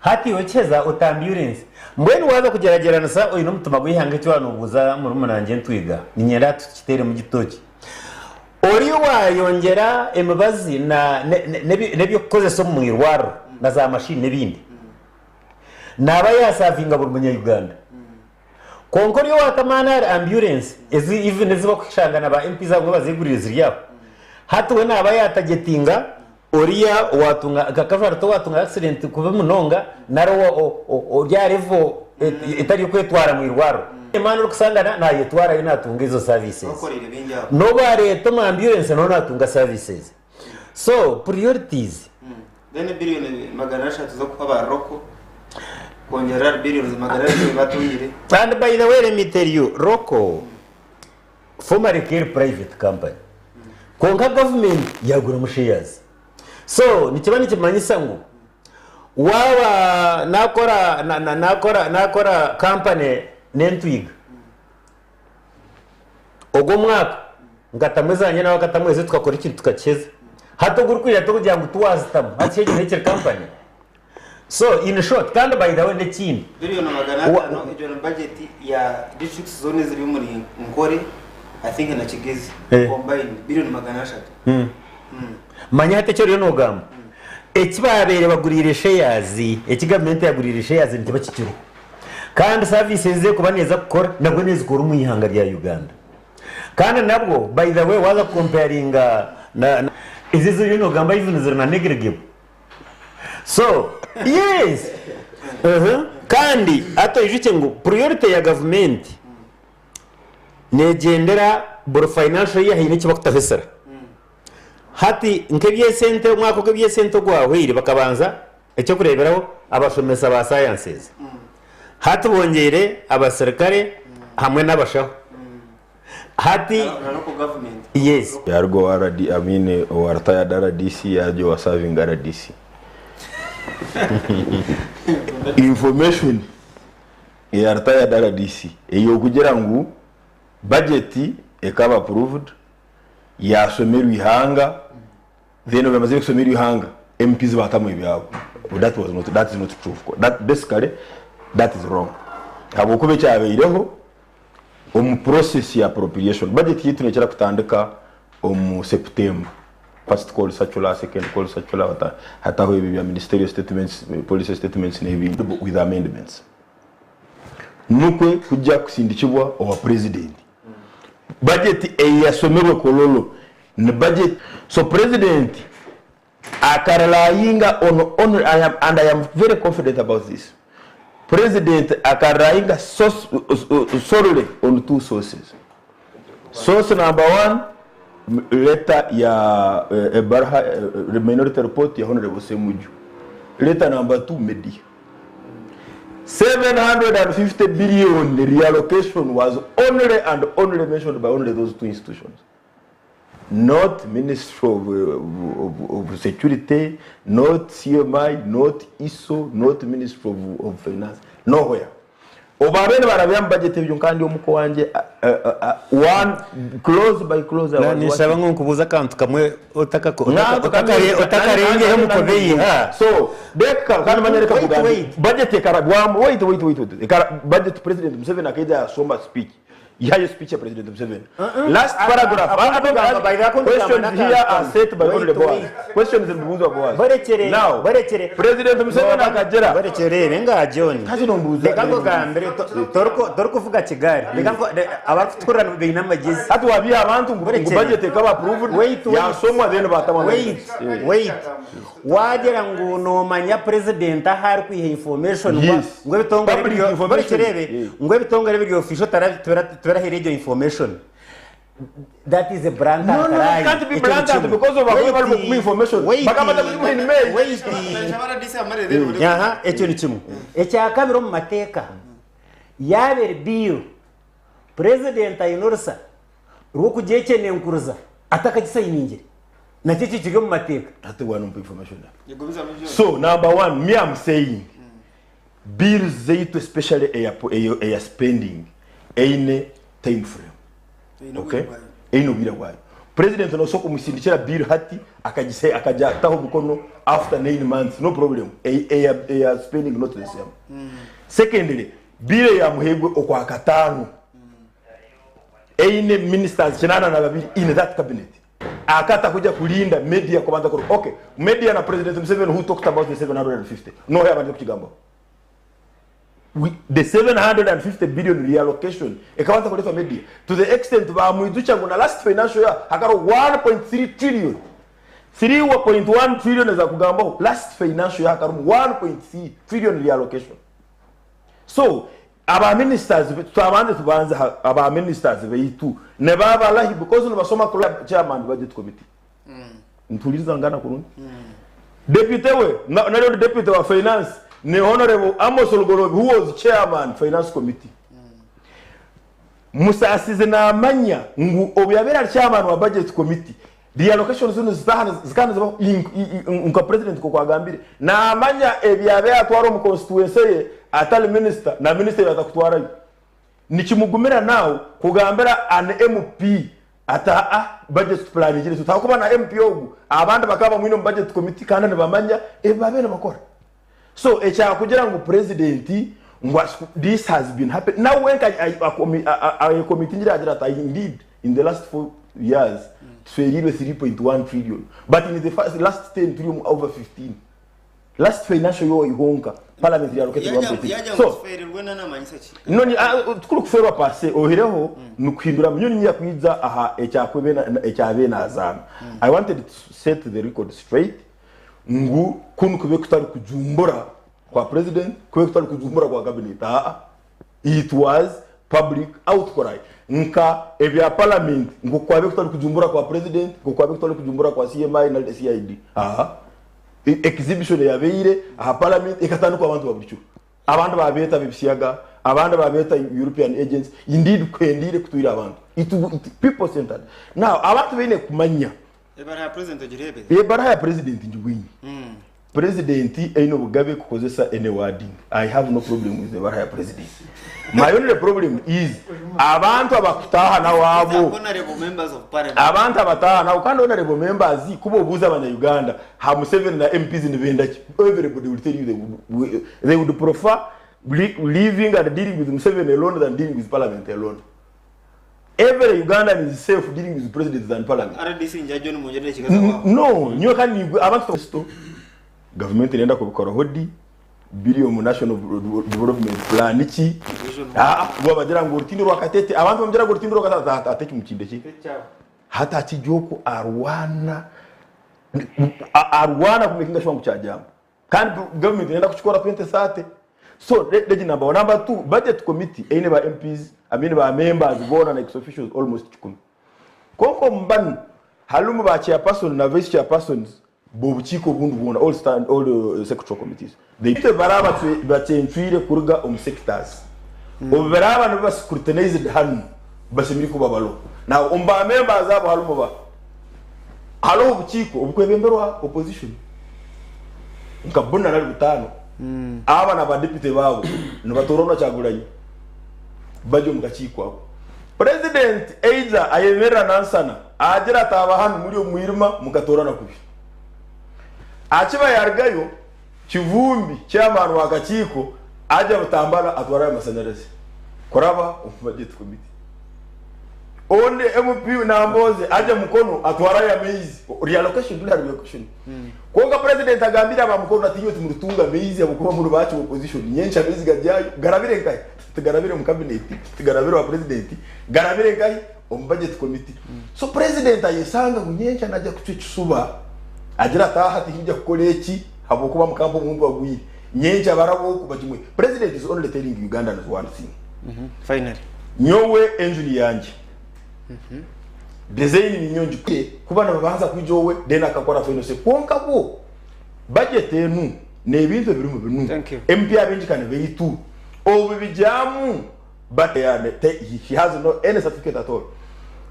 Hati iwe kiheza ota ambulance. Mbwenu waaza kugyeragyeranisa oine omutima gw'eihanga eki waaba nobuuza murumuna wangye Ntwiga niinyenda tukiteeremu gye toki. Ori waayongyera emibazi na n'eby'okukozesa omu irwariro na za mashini n'ebindi naaba yaasavinga buri munya Uganda. Kwonka ori owa kamaani ahari ambyurensi ezi even ezi bakushanga na ba MPs abamwe bazegurire ziri aho. Hati we naaba yatagetinga. Oriya owatunga nka casualty owatunga accident kubi munonga nari ori aha level etari y'okwetwara mu irwariro. Emani orikusanga nayetwarayo natunga ezo services. N'obu areeta omu ambulance nawe natunga services. So priorities. Then billion 300 z'okuha aba Roko kwongyera ahari billions 200 ezi batungire. And by the way let me tell you Roko formerly eka eri private company kwonka government yaguramu shares so nikiba nikimanyisa ngu waaba nakora nakora nakora company n'entwiga ogwo omwaka nkatamu ezangye nawe akatamu eze tukakora ekintu tukakiheza hati ogurikwija tokugira ngu tiwazitamu hati shi egyo nekiri company So in short kandi by the way nekindi. Billion 500 egyo ni budget ya districts zoona eziri omuri Nkore I think na Kigezi combined billion 300. Manya hati eki oriyo nogamba eki babaire baguriire shares eki gavumenti yaguriire shares nikiba kikiriho kandi services ezi erikuba neeza kukora nabwo nezikora omu ihanga rya Uganda kandi nabwo by the way waaza kucomparinga na ezi ezi oriyo nogamba even ziri na negligible. So yes uh-huh. Kandi hati oijukye ngu priority ya gavumenti negyendera buri financial year haine eki bakutaho esira. Hati nk'eby'esente omwaka ogw'eby'esente ogwahweire bakabanza ekyokureeberaho abashomesa ba sciences. Hati bongyeire abasirikare hamwe n'abashaho. Hati Na local government. yes. Yaruga owa RD, I mean owa retired RDC yagya owa serving RDC. Information eya retired RDC eyokugira ngu budget ekaba approved yashomerwa ihanga then obu yamazire kushomerwa ihanga MPs batamu ebyabo. That was not, that is not true. That basically that is wrong. Habwokuba ekyabaireho Omu process ya appropriation, budget yaitu nekira kutandika omu September, first call circular, second call circular, hataho ebyo ebya ministerial statements, policy statements nebindi with amendments. Nukwe kujja kusindikibwa owa president. Budget eyasomerwe Kololo ni budget, so president aka relyinga on only, I am, and I am very confident about this, president aka relyinga solely on two sources. Source number one, letter ya ebaruha, minority report ya Honorable Ssemuju. Letter number two, media. 750 billion reallocation was only and only mentioned by only those two institutions. Not ministry of, of, of security, not CMI, not ISO, not ministry of, of finance, nowhere. Obu baabaire nibarabya omu budget ebyo nka ndi omuka owangye one clause by clause I was Ninshaba working. ngu nkubuuze akantu kamwe Naawe otakarengeho omu kubeiha. So reka kandi manya reka Wait, nkugambe wait. budget ekarabwamu wait wait wait wait ekara budget president Museveni akaija yashoma speech Ihayo speech ya President Museveni. Last paragraph. Questions here are set by Honorable Boaz. Questions nibibuuzwa Boaz. Barekere, Now, barekere. President Museveni akagira. Barekere, nenga John. Kazi nombuuza. Reka nkugambire, torikuvuga Kigali. Reka abarikutuhurira baine amagezi. Hati wabiha abantu ngu Barekere. budget ekaba approved, Wait, wait. yasomwa then batamu Wait, wait. Wagira ngu nomanya president ahu arikwiha information ngu Yes. ngu ebitongore Public biri information. barekyereebe Yeah. ngu ebitongore biri official tibaraheire egyo information that is a blatant No, no, it lie. can't be Ekyo ni blatant kimwe. because of Wait, abari kumuha information. wait, Bagamba batamuha in May. wait. Aha, ekyo ni kimwe ekyakabiri omu mateeka yaaba eri bill president aine orusa rw'okugyekyeninkuriza atakagisayiningire. Nakyo ekyo kiri omu mateeka. Hati wanompa information So number one, me I'm saying bills zaitu especially eya, eya, eya spending eine time frame. Okay? Eine obwire bwayo. President nosobola kumusindikira bill hati akagise akajataho omukono after 9 months no problem. Eya, eya spending not the same. Secondly, bill eya muhegwe okwa katano eine ministers 82 in that cabinet. Akata kuja kulinda media kubanza kuru. Okay, media na President Museveni who talked about the 750. No yabanje kukigambaho. We, the 750 billion reallocation ekabanza kuletwa media to the extent bamwijucha ngu na last financial year hakaro 1.3 trillion. 3.1 trillion ezakugambaho last financial year hakarumu 1.3 trillion reallocation. So aba ministers twabanze tubanze aba ministers baitu nibabalahi because nibasoma kuri chairman budget committee. Nituhuririza ngana kurungi. Deputy we nari deputy wa finance ni honorable Amos Lugoloobi who was chairman finance committee. Musaasizi naamanya ngu obu yaabaire ari chairman wa budget committee, reallocation zinu zikaba nizibaho nka president nk'oku agambire. Naamanya ebi yaabaire atwara omu constituency ye atari minister na minister ebi atakutwarayo. Nikimugumira now kugambira an MP ati aa budget tupulaningire tuti ahakuba na MP ogu abandi bakaba bamwine omu budget committee kandi nibamanya ebi baabaire nibakora. So ekyakugira ngu president ngu this has been happening nawe wenka ayekomitingire agira ati indeed in the last 4 years tuferirwe 3.1 trillion but in the first, last 10 turi omu over 15 last financial year honka parliament reallocated 1.6 so noni tukuri kuferwa pase ohireho nikuhindura nyoni nyakwidza aha ekyakwebe ekyabe nazana. I wanted to set the record straight ngu kunu kube kutari kujumbura kwa president, kube kutari kujumbura kwa cabinet. Aa, it was public outcry nka ebya parliament ngu kwabe kutari kujumbura kwa president, ngu kwabe kutari kujumbura kwa CMI na CID. Aa, exhibition yabeire aha parliament ekatandikwa abantu baburikyo, abandi babeta bebisiyaga, abandi babeta European agents. Indeed kwendire kutwira abantu it, it people centered. Now abantu beine kumanya Ebara ya president ogirebe. Ebara ya president njibwinyi. President eine obugabe kukozesa any wording. I have no problem with ebara ya president. My only problem is abantu abakutaha na wabo. Honorable members of parliament. Abantu abataha nabo kandi honorable members kuba obuuza abanya Uganda ha Museveni na MPs nibenda ki? Everybody will tell you they would prefer living and dealing with Museveni alone than dealing with parliament alone. Every Ugandan is safe dealing with the president than parliament. RDC nja John Munjere kigaza wao. No, nyowe kandi abantu government irenda kubikora hodi biri omu national development plan ki? Bo bagira ngu orutindo rwa Katete, abantu bamugira ngu orutindo rwa Katete ate kimukinde ki? Hata akijoko arwana arwana kumekinga shwangu kyajamba. Kandi government irenda kukikora 2030. So legi number 1, number 2, budget committee eine ba MPs, I mean ba members bona na ex officials almost 10. Konko mbanu halumu ba chairperson na vice chairpersons bobukiiko obundi bwona all stand all sectoral committees. They baraba bacentwire kuruga omu sectors. Obu baraba niba scrutinized hanu bashemiri kuba balo. Now omba members abo halumu ba halo obukiiko obukwebemberwa opposition. Nka buna nari butano. Aba na ba deputy babo nibatorona Kyagulanyi baje mu kakiiko abo. President either ayemerera nansana agira ataba hanu muri omwirima mukatorana kubi. Akiba yargayo Kivumbi chairman wa kakiiko aja butambala atwara amasanyarazi kuraba omu budget committee. Onde MP Namboze aja mukono atwara ya maize reallocation tuli reallocation. Konka president agambira aba mukono ati iyo tumurutunga maize abukuba muri bacu opposition nyencha maize gajyayo garabire nkai tugarabire mu cabinet tugarabire wa president garabire nkai omu budget committee. So president ayesanga nyencha najya kucyo agira ataha ati hijya kukora eki habokuba mukampo omuntu agwire nyencha barabo kubakimwe. President is only telling Ugandans one thing. Finally nyowe engine yanje design ni nyonji kwe kuba nabanza kwijowe then akakora final say konka bo budget enu ne ebintu ebiri mu binu MP abenji kana beitu obu bijamu but he has no any certificate at all.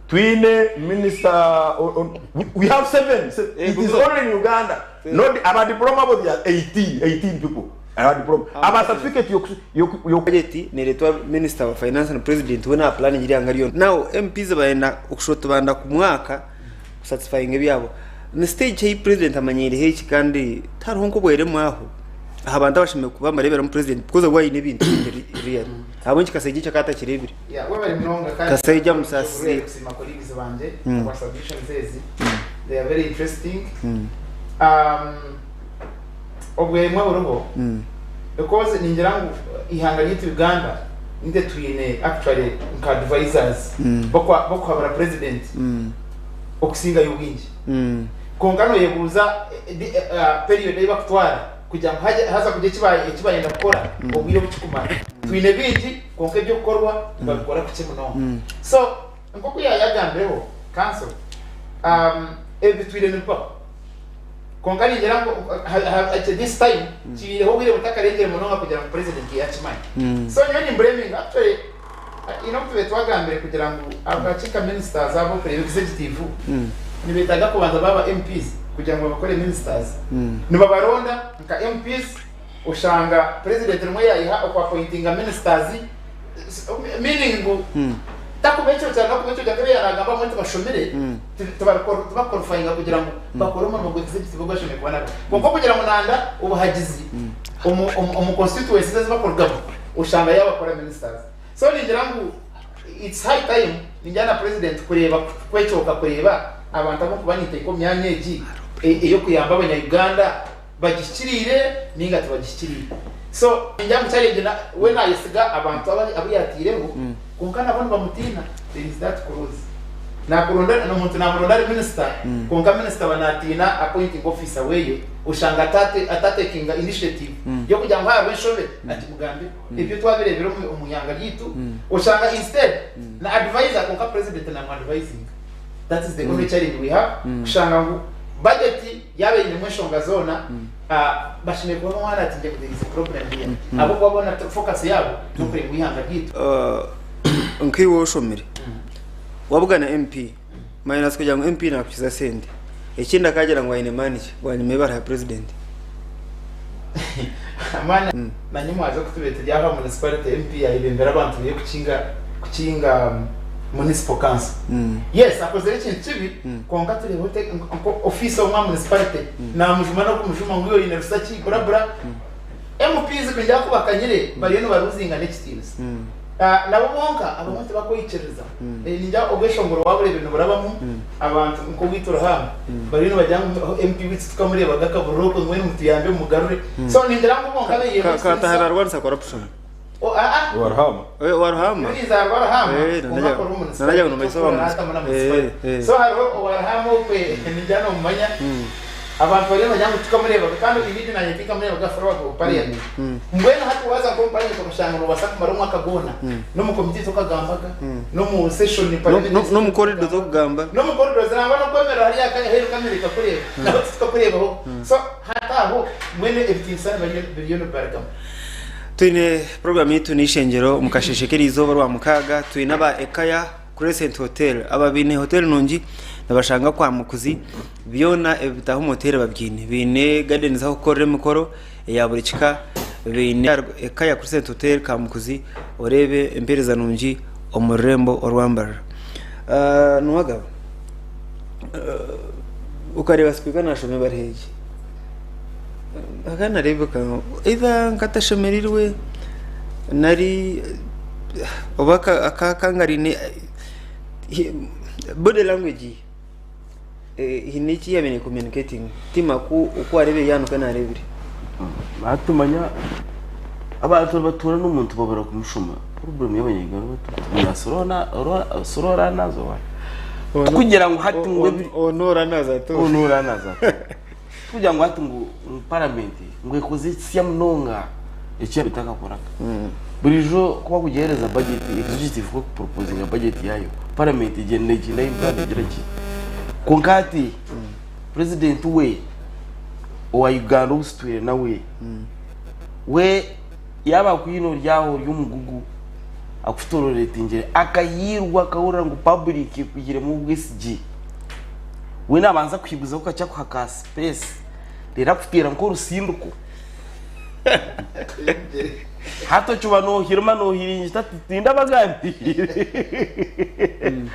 Twine minister on, we have 7. It is only in Uganda. Not our diploma, but there are 18 people. Our diploma. Our certificate yo budget neretwa minister of finance and president wena plan njiri angariyo. Now MPs baenda okushoto banda ku mwaka satisfying ebyabo. Ni stage hey president amanyire heki kandi tariho nko bweremu aho. Abantu abashimye kuba marebera mu president because why ni bintu real. Abonye Kasaija cyakata kirebire. Yeah, we bari mnonga kandi Kasaija musasi. Kusima colleagues banje kwa submissions ezi. They are very interesting. Obwemwe buruho. Because ningira ngu ihanga ryitu Uganda nite twine actually nka advisors bokwa bokwa president. Okusinga y'ubwingi. Kwonka noyebuuza period ei bakutwara kugira ngu haza kugira eki bayenda kukora obwire obu kikumara. Twine bingi kwonka eby'okukorwa nibabikora kukye munonga. So nk'oku yayagambireho council, ebi bitwire nibibaho kwonka ningira ngu at this time kibaireho obwire butakarengire munonga kugira ngu president yakimanya. So nyowe nimblaminga actually Haine obu tubaire twagambire kugira ngu akakiiko ka ministers ab'okureeba executive nibetaaga kubanza baaba MPs kugira ngu babakore ministers. Nibabaronda nka MPs oshanga president rimwe yayiha oku appointinga ministers meaning ngu takuba ekyo kyari nokuba ekyo nka ebi yaragamba abamwe tibashomire tibakuqualifyinga kugira ngu bakore omurimo gwa executive ogu bashemereire kuba nabwo. Kwonka okugira ngu nanda obuhagizi omu constituencies ezi bakurugamu oshanga yabakora ministers so ningira ngu it's high time ningira na president kureeba kwekyoka kureeba abantu abu nkuba ninteeka omu myanya egi eyokuyamba abanya Uganda bagihikiriire ninga tibagihikiriire so ningira ngu challenge we nayesiga abantu abu yateireho kwonka nabo nibamutiina there is that clause nakuronda omuntu namuronda ari minister kwonka minister aba natiina appointing officer weye Oshanga atatekinga initiative y'okugira ngu hariho enshobe agimugambire. Ebyo twabireebire omu ihanga ryaitu. Oshanga instead na advisor kwonka president namu advisinga. That is the only challenge we have kushanga ngu budget yaaba einemu enshonga zoona bashemereire kuba bamwana ati there is a problem here. Ahabw'okuba boona focus yaabo n'okureeba eihanga ryaitu. Nkaiwe oshomire wabugana MP Minus kugira ngu MP nakukiza sente. Ekindi akagira ngu aine maani ki bwanyima ebara aha president. Amaani nanye mwaza kutubire turi aha municipality MP ayebembera abantu beye kukinga kukinga municipal council. Yes akozire ekintu kibi kwonka tureebe ote nko officer omwe aha municipality namujuma nokumujuma ngu iwe oyine rusa ki bura bura. MPs kugira ku bakanyire bariyo nibaruzinga n'ekitiinisa. Nabo bonka abamwe tibakwikiriza. Ningira obweshongoro wabureebire niburabamu abantu nk'owaitu Ruhanga bariyo nibagira ngu MP waitu tikamureebaga akaburira okwe mbwenu mutuyambe mumugarure. So ningira ngu bonka beeyiheemu Kataha ekitiinisa. narwanisa corruption. Oh, aa. Owa Ruhama? Owa Ruhama. Yinza arwa Ruhama Eh, kwonka akora omu nanajya ngu municipality nomanyiisa owa kyokka orahatamu na municipality. municipality. Eh, eh. So hariho owa Ruhama okwe ningira nomumanya. Abantu bariyo nibagira ngu tikamureebaga kandi indeed nanye tinkamureebaga for our parliament. Mbwenu hati waaza nk'omu parliament okashanga noobaasa kumara omwaka gwona n'omu committee tokagambaga, n'omu session parliament No- N'omu corridor tokugamba. n'omu corridors nangwa n'okwemerera hariya aheeru kamera ekakureeba naho titukakureebaho. So hati aho mbwenu ebitiinisa biriyo nibibarugamu. Twine puroguramu yaitu n'eishengyero omu kasheeshe k'eriizooba Orwamukaaga. Twine aba Ekaya Crescent Hotel. Aba baine hoteeri nungi nibashanga kwa Mukuzi. Byona ebitaaha omu hoteeri babiine. Baine gardens ah'okukorera emikoro eya buri kika. Baine Ekaya Crescent Hotel Kamukuzi oreebe empeereza nungi omu rurembo orwa Mbarara. Nuwagaba, okareeba sipiika naashoma ebaruha egi, akaba nareebeka either nkatashemereirwe nari oba akaba aine body language ye. Haine eki yaabaire na communicatinga tiimanya oku wareebire yaaba nikwo naareebire. Hati manya abantu nibatuura n'omuntu babura kumushoma problem y'abanyarwanda slow learners or what? Kugira ngu hati ngu ebi Onu oranaza ata? Onu oranaza ata? Kugira ngu hati ngu parliament ngu ekoze ekisya munonga eki yaabaire etakakoraga. Burijo ku bakugiheereza budget, executive ku ekupropozinga budget yaayo, parliament egyenda egyenda Uganda egira ki? Kwonka hati president we owa Uganda ou tutwire nawe, we yaaba akwine ori aho ori omugugu akutororetingire akahiirwa akahurira ngu public ekwihiremu obwesigye, we naabanza kuhiguzaho kakye akuha ka space reero akuteera nk'orusindiko. Hati okiba nohirima nohiringita ati tindabagambiire.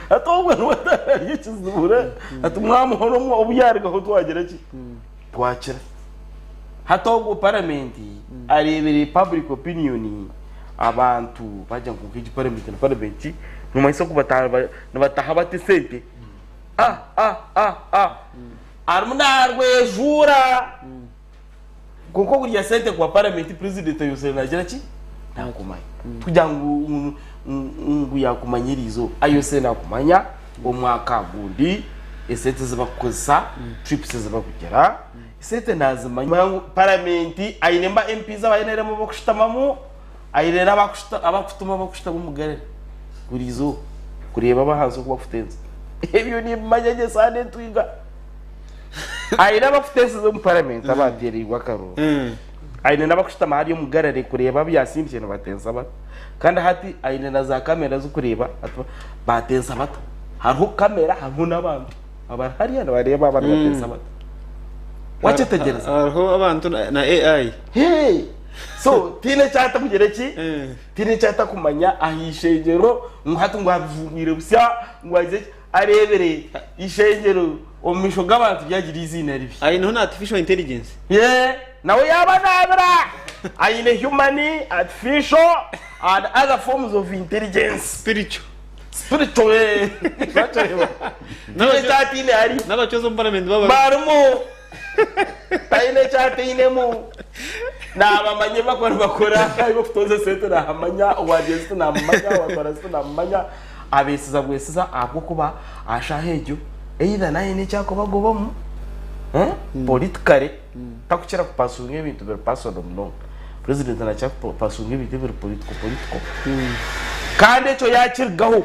Hati obwo niwe ari ekizibura ati mwamuhora obu yarugaho twagira ki? Twakira. Hati ogwo parliament areebire public opinion abantu bagira ngu egi parliament ni parliament nomanyisa oku nibataha bata esente? Ah ah ah ah arimu narwejuura. Kwonka okurya sente kwa parliament president ayosire nagira ki? Nakumanya. Tikugira ngu ngu yakumanya eriizooba, ayosire nakumanya omwaka gundi. Esente ezi bakukozesa, trips ezi bakugira, esente nazimanya ngu paramenti aine ba MPs aba NRM abokushutamamu, aine n'abakutuma abakushutama omu gallery buri izooba kureeba abahansi oku bakutensa. Ebyo nimbimanya gye saana entwiga. Aine abakutenseza omu paramenti abateereirwe akaruru. Aine n'abakushutama hariya omu gallery kureeba abu yaasindikire nibatensa bata. Kandi hati aine na za kamera z'okureeba ati batensa bata. Hariho kamera hariho n'abantu abari hariya nibareeba aba nibatensa bata. Wakyetegyereza? Hariho abantu na AI. Hey! So tihaine eki atakugira ki? Tihaine eki atakumanya aha ishengyero ngu hati ngu abivungwire busya ngu agize ki? Areebire ishengyero omu maisho g'abantu ryagira eiziina ribi. Aineho na artificial intelligence. Yee, nawe yaaba naabira aine human, artificial and other forms of intelligence. Spiritual. Spiritual, eh. Wakireeba? Tihaine eki ataine hariya. N'abacwezi omu parliament baba. Barimu. Taine eki atainemu. Naabamanya ebi barikuba nibakora, ahu barikutoza esente naahamanya, owaagira ziti naamumanya, owaatwara ziti naamumanya. Abeesiza bwesiza ahabw'okuba aha shaaha egyo either naaba aine eki arikubagobamu politically takukira kupasunga ebintu biri personal munonga. President nakira kupasunga ebintu ebiri political political. Kandi ekyo yaakirigaho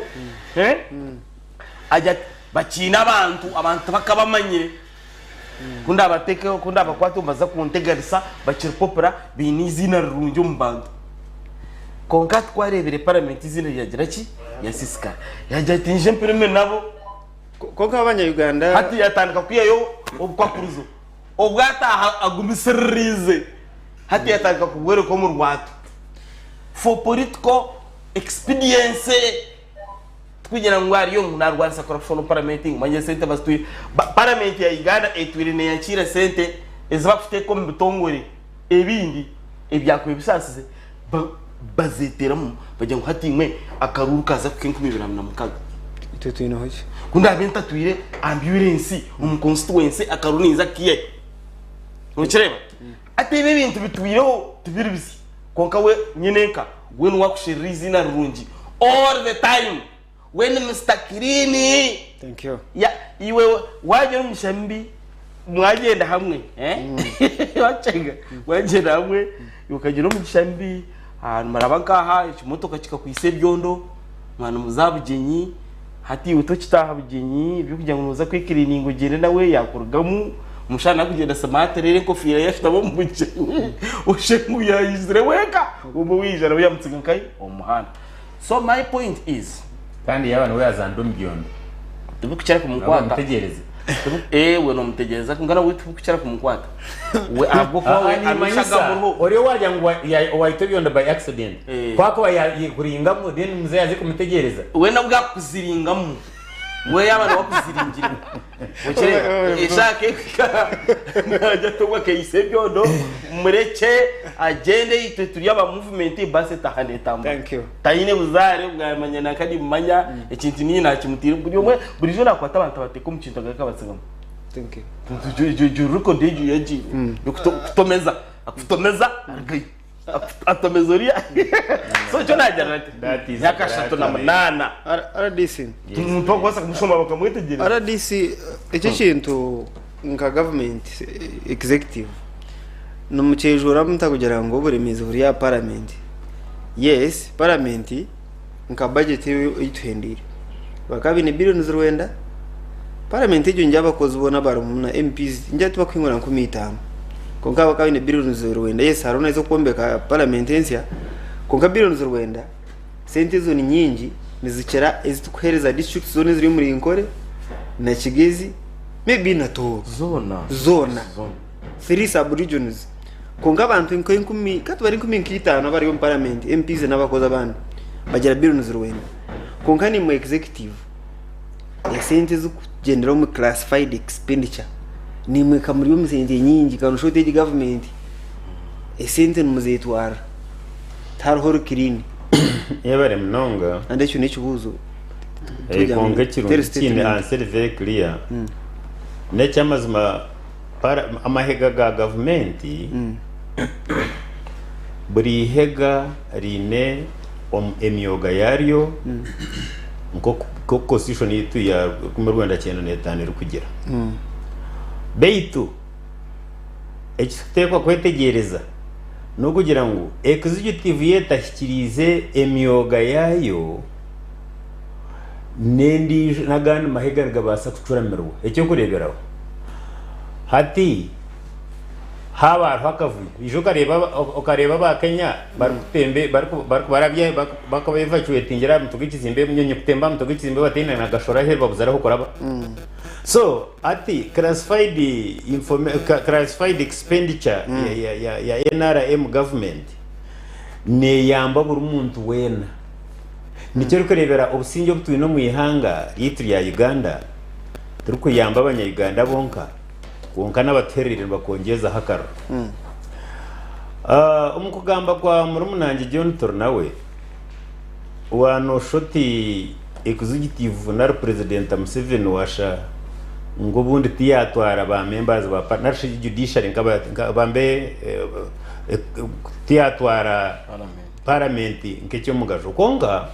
agira ati bakiine abantu, abantu tibakabamanyire. Ku ndaabateekeho, ku ndaabakwate omu baza kunteganisa, bakiri popular, baine eiziina rirungi omu bantu. Kwonka hati ku areebire paramenti eiziina ryagira ki? Ryasiisikara. Yaagira ati nyije mpirime nabo. Kwonka abanya-Uganda. Hati yaatandika kwihayo obukwakurizo obu ataaha agumisiririize. Hati yaatandika kubworeka omu rwatu for political expediency. Tikugira ngu ari omu narwanisa corruption omu paramenti ngu manya esente bazitwire. Paramenti ya Uganda etwire neyakiira esente ezi bakuteeka omu bitongore ebindi ebyakubaire bisaasize bazeteeramu bagira ngu hati imwe akaruuru kaaza kuhika 2006. Itwe twineho ki? Ku ndaabe ntatwire ambyurensi omu constituency akaruuru ninza kukiiha hi? Nokireeba? Hati ebi ebintu bitwireho tibiri bisya kwonka we nyinenka we niwe akusherura eiziina rirungi all the time we ni Mister Clean. Thank you. Ya, iwe wagira omugisha mubi mwagyenda hamwe eh? Wacenga mwagyenda hamwe okagira omugisha mubi ah, nimuraba nk'aha ekimotoka kikakwisa ebyondo mwana muza aha bugyenyi Hati iwe tokitaaha bugyenyi eby'okugira ngu nooza kwekiriininga ogyende nawe yaakurugamu, omushana nakugyenda simaati reero enkofiira ye ashutami omu bugyenyi oshushe ngu yaizire wenka obwo waija nawe yaamutsiga nkahi? Omu muhanda. So my point is. Kandi yaaba niwe yaazandwa omu byondo. Tibikukira Nawe kumukwata. omutegyereze. Ewe nomutegyereza kwonka nawe tibikukira kumukwata. We ahabw'okuba we Nimanyisa amishaga muriho. ori owagira ngu waitwa ebyondo by accident Eh. ku akuba yayekuringamu then mzee aze kumutegyereza. We nabwo akuziringamu. We yaaba niwe akuziringiremu. Okireeba? Eshaaha k'ekuhika naija atungwa akeeyisa ebyondo murekye agyende itwe turi aba movement baasi etaaha neetambura. Thank you. Taine buzaare bwamanya nanka nimumanya ekintu niinye naakimutiire buri omwe buriijo naakwata abantu abateeka omu kintu agaruka abatsigamu. Thank you. Egyo record egyo yagiire yokutomeza akutomeza arugayo atomeza oriya so ekyo nagira nti That is myaka ashatu na munaana RDC. omuntu wakubaasa kumushoma bakamwetegyereza. RDC ekyo ekintu nka government executive nimukyejura muta kugira ngu oburemeezi buri aha parliament? Yes, parliament nka budget ei tuhendeire bakaba baine billions rwenda, parliament egyo ngi abakozi boona abarimu na MPs ngi tibakuhingura 5000 kwonka bakaba baine billions rwenda. Yes, hariho n'ez'okwombeka parliament ensya kwonka billions rwenda sente ezo ni nyingi nizikira ezi turikuheereza districts zoona eziri omuri Nkore na Kigezi maybe na Tooro. Zoona. Zoona. Three sub regions. Kwonka abantu nk'enkumi, ka tubare enkumi nk'itaano abari omu parliament, MPs n'abakozi abandi, bagira billions rwenda. Kwonka naimwe executive, esente ezirikugyendera omu classified expenditure, naimwe ka muri omu sente nyingi, ka noshusha oti egi government esente nimuzetwarira. Tihariho ori clean. Yebare munonga. Kandi ekyo n'ekibuuzo. Eh, kwonka ekirungi kindi answer very clear. N'ekyamazima Para- Amahega ga gavumenti, buri ihega riine omu- emyoga yaryo nk'oku Nk'oku constitution yaitu ya 1995 erikugira. Beitu eki turikuteekwa kwetegyereza n'okugira ngu executive yo etahikiriize emyoga yaayo n'endiijo n'agandi mahega nigabaasa kucuramirwa. Eky'okureeberaho, hati haaba hariho akavuyo, ija okareeba okareeba aba Kenya barikutembe barikubarabya bakaba evacuatingira aha mutwe gw'ekizimbe ebinyonyi kutemba aha mutwe gw'ekizimbe bataine na gashora aheeru babuzire ah'okuraba. So hati classified informa classified expenditure ya ya ya NRM government neeyamba buri muntu weena. Nikyo orikureebera obusingye obu twine omu ihanga ryaitu rya Uganda turikuyamba abanya-Uganda bonka kwonka n'abatuhereire nibakwongyezaho akaruru. Omu kugamba kwa murumunangye John Turinawe, waanoshusha oti Executive nari Purezidenta Museveni waasha ngu obundi tiyaatwara ba members ba parliament nari shi judiciary nka bambe tiyaatwara Paramenti nk'eky'omugasho. Kwonka,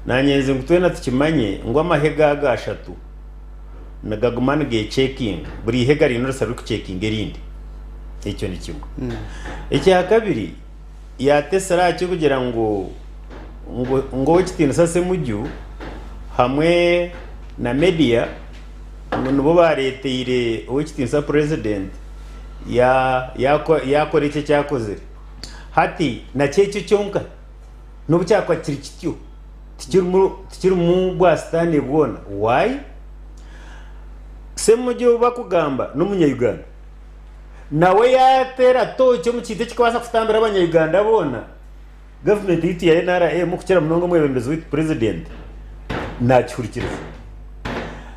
naanye nzi ngu twena tukimanye ngu amahega aga ashatu nigaguma nigeechekinga. Buri ihega riine orusa rurikuchekinga erindi. Ekyo ni kimwe. Ekya kabiri, yaata esiraha kugira ngu ngu ngu ow'ekitiinisa Ssemujju hamwe na media ngu nibo baareeteire ow'ekitiinisa Purezidenti yaakora eki eki akozire. Hati nakyo ekyo kyonka n'obu kyakuba kiri kityo, tikirimu tikirimu bwa sitaane bwona. Why? Ssemujju ou bakugamba n'omunya-Uganda. Nawe yaateera tooki omu kintu ekirikubaasa kutambira abanya-Uganda boona, gavumenti yaitu ya NRM kukira munonga omwebembezi waitu purezidenti naakihurikiriza.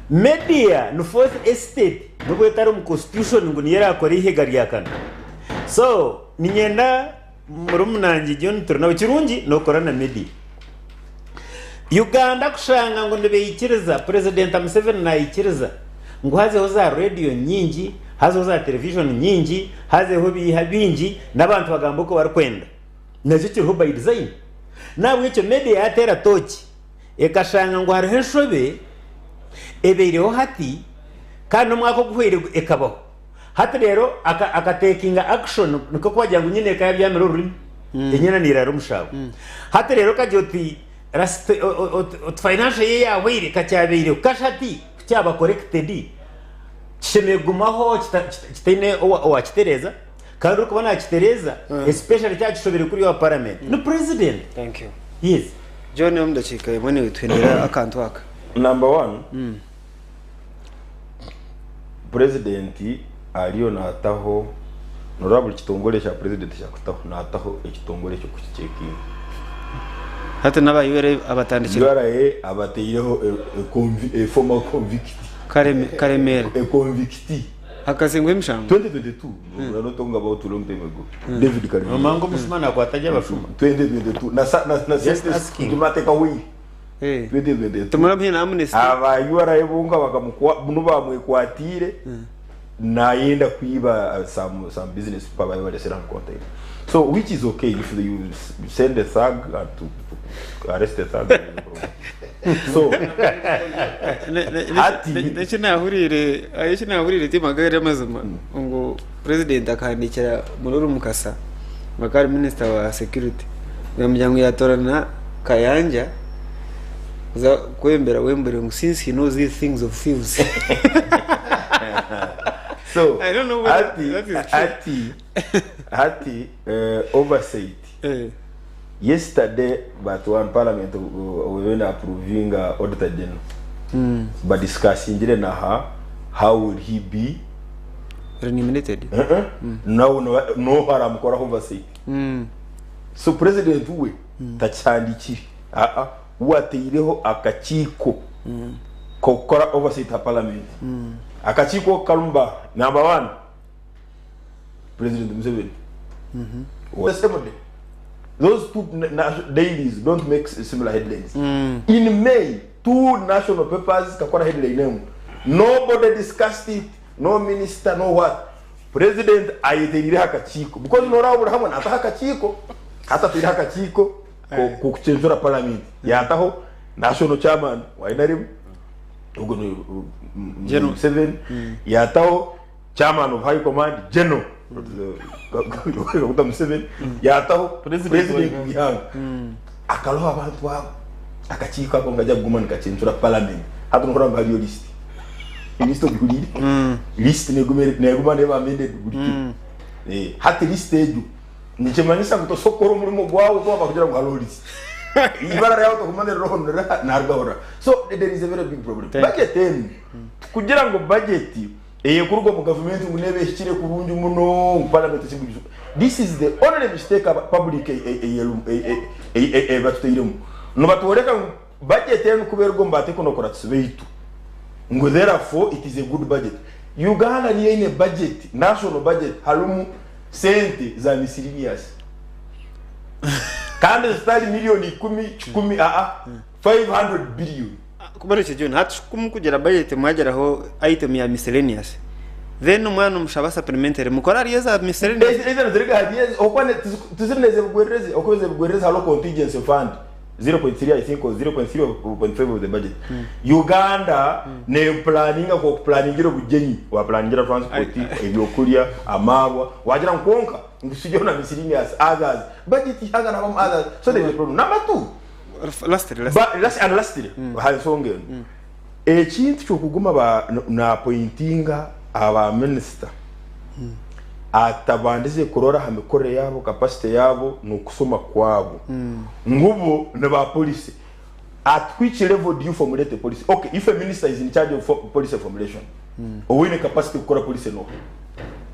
Media ni fourth estate n'obu etari omu constitution ngu niyo eraakore eihega rya kana. So niinyenda murumuna John Turinawe kirungi nookora na media. Uganda kushanga ngu nibaikiriza, Purezidenta Museveni naikiriza ngu hazeho za rediyo nyingi, hazeho za terevijoni nyingi, hazeho ebiiha bingi n'abantu bagambe oku barikwenda. Nakyo kiriho by design. N'ahabw'ekyo media yaateera tooki ekashanga ngu hariho enshobe ebaireho hati kandi n'omwaka oguhweire ekabaho. Hati reero akatekinga action nikwo kubagira ngu nyine eka yabyamire orurimi enyana neerara omushaabo. Hati reero okagira oti oti financial ye yahweire kakyabaireho kasha hati kukyaba corrected kishemereire kugumaho kitaine owakitereeza kandi orikuba nakitereeza especially kyaba kishobire kuriya owa parliament ni president. Thank you. Yes. John omu dakiika emwe niiwe tuhendera akantu aka. Number one. Purezidenti ariyo naataho, noreeba buri kitongore ekya purezidenti eki arikutaho, naataho ekitongore eky'okukicekinga. Hati n'aba URA abatandikire. URA abataireho a former convict. Karemera. A convict. Akasingwa emishango. 2022, we are not talking about long time ago. David Karemera. Nomanya ngu omushuma nakwata gye abashuma? 2022, na Just sentence asking. kugimateka wheel. Tumuramuhe na amnesty. Aba URA bonka bakamukwa nu bamwekwatiire nayenda kwiba some some business people ababaire baresire aha container so which is okay if you send a thug and to, to arrest a thug there is no problem. So hati Eki nahuriire eki nahuriire ti magara amazima ngu president akahandiikira Mururu Mukasa akaba ari minister wa security yamugira ngu yatorana Kayanja kuza kwebembera Wembere ngu since he knows these things of thieves. So I don't know whether hati that is true. hati hati oversight Eh. yesterday but one parliament we went approving auditor general but discussingire na ha how will he be Renominated. uh-uh. Now no no haramukoraho oversight. So president we takihandikire aa we ataireho akakiiko k'okukora oversight ha parliament. Akakiiko ako karimu ba number one President Museveni the same day those two dailies don't make similar headlines. In May two national papers zikakora headline emwe nobody discussed it no minister no what. President ayetereireho akakiiko because noreeba buri hamwe naataho akakiiko, hati ataireho akakiiko k'okucenzura paramenti yaataho. National chairman wa NRM ogwo ni Museveni yataho chairman of high command general Kaguta Museveni yataho president w'ihanga akaroho abantu abo akakiiko ako nikaija kuguma nikacencura parliament hati nokureba ngu hariyo list list ogihuriire list neguma neguma neba amended buri kiro hati list egyo Nikimanyisa ngu tosobola kukora omurimo gwawe kwaba kugira ngu hariho list. Ibara ryawe tokumanya ririho niriha narigahurira. So there is a very big problem. Budget enu tikugira ngu budget eyekuruga omu government ngu neba ehikire kurungi muno ngu parliament esimbe This is the only mistake public ebatutairemu. Nibatworeka ngu budget enu kuba eruga omu ba technocrats baitu ngu therefore it is a good budget. Uganda niyo eine budget, national budget harimu sente za miscellaneous kandi zitari milioni ikumi, kikumi aa 500 billion. Kubera ekyo John, hati ku mukugira budget mwageraho item ya miscellaneous then omwana omushaba supplementary mukore ahari eza miscellaneous. Ezi ezi niziriga ahari ezi okwa ne- tizi- tiziri nezebigwererezi okuba ezebigwererezi hariho contingency fund 0.3 I think or 0.3 or 0.5 of the budget. Uganda ne planninga nkoku planningira obugyenyi, wa planningira transport, ebyokurya, amaarwa, wagira ngu kwonka ngu tusigeho na miscellaneous others. Budget ihanga nabamu others. So there is a problem. Number two, Lastly, lastly. ba, last, and lastly, ha ensonga enu. Ekintu kyokuguma ba na appointinga aba minister atabandize kurora aha mikorere yaabo, capacity yaabo n'okusoma kwabo ngu bo ni ba policy. At which level do you formulate a policy? Okay, if a minister is in charge of policy formulation, owaine capacity kukora policy noha?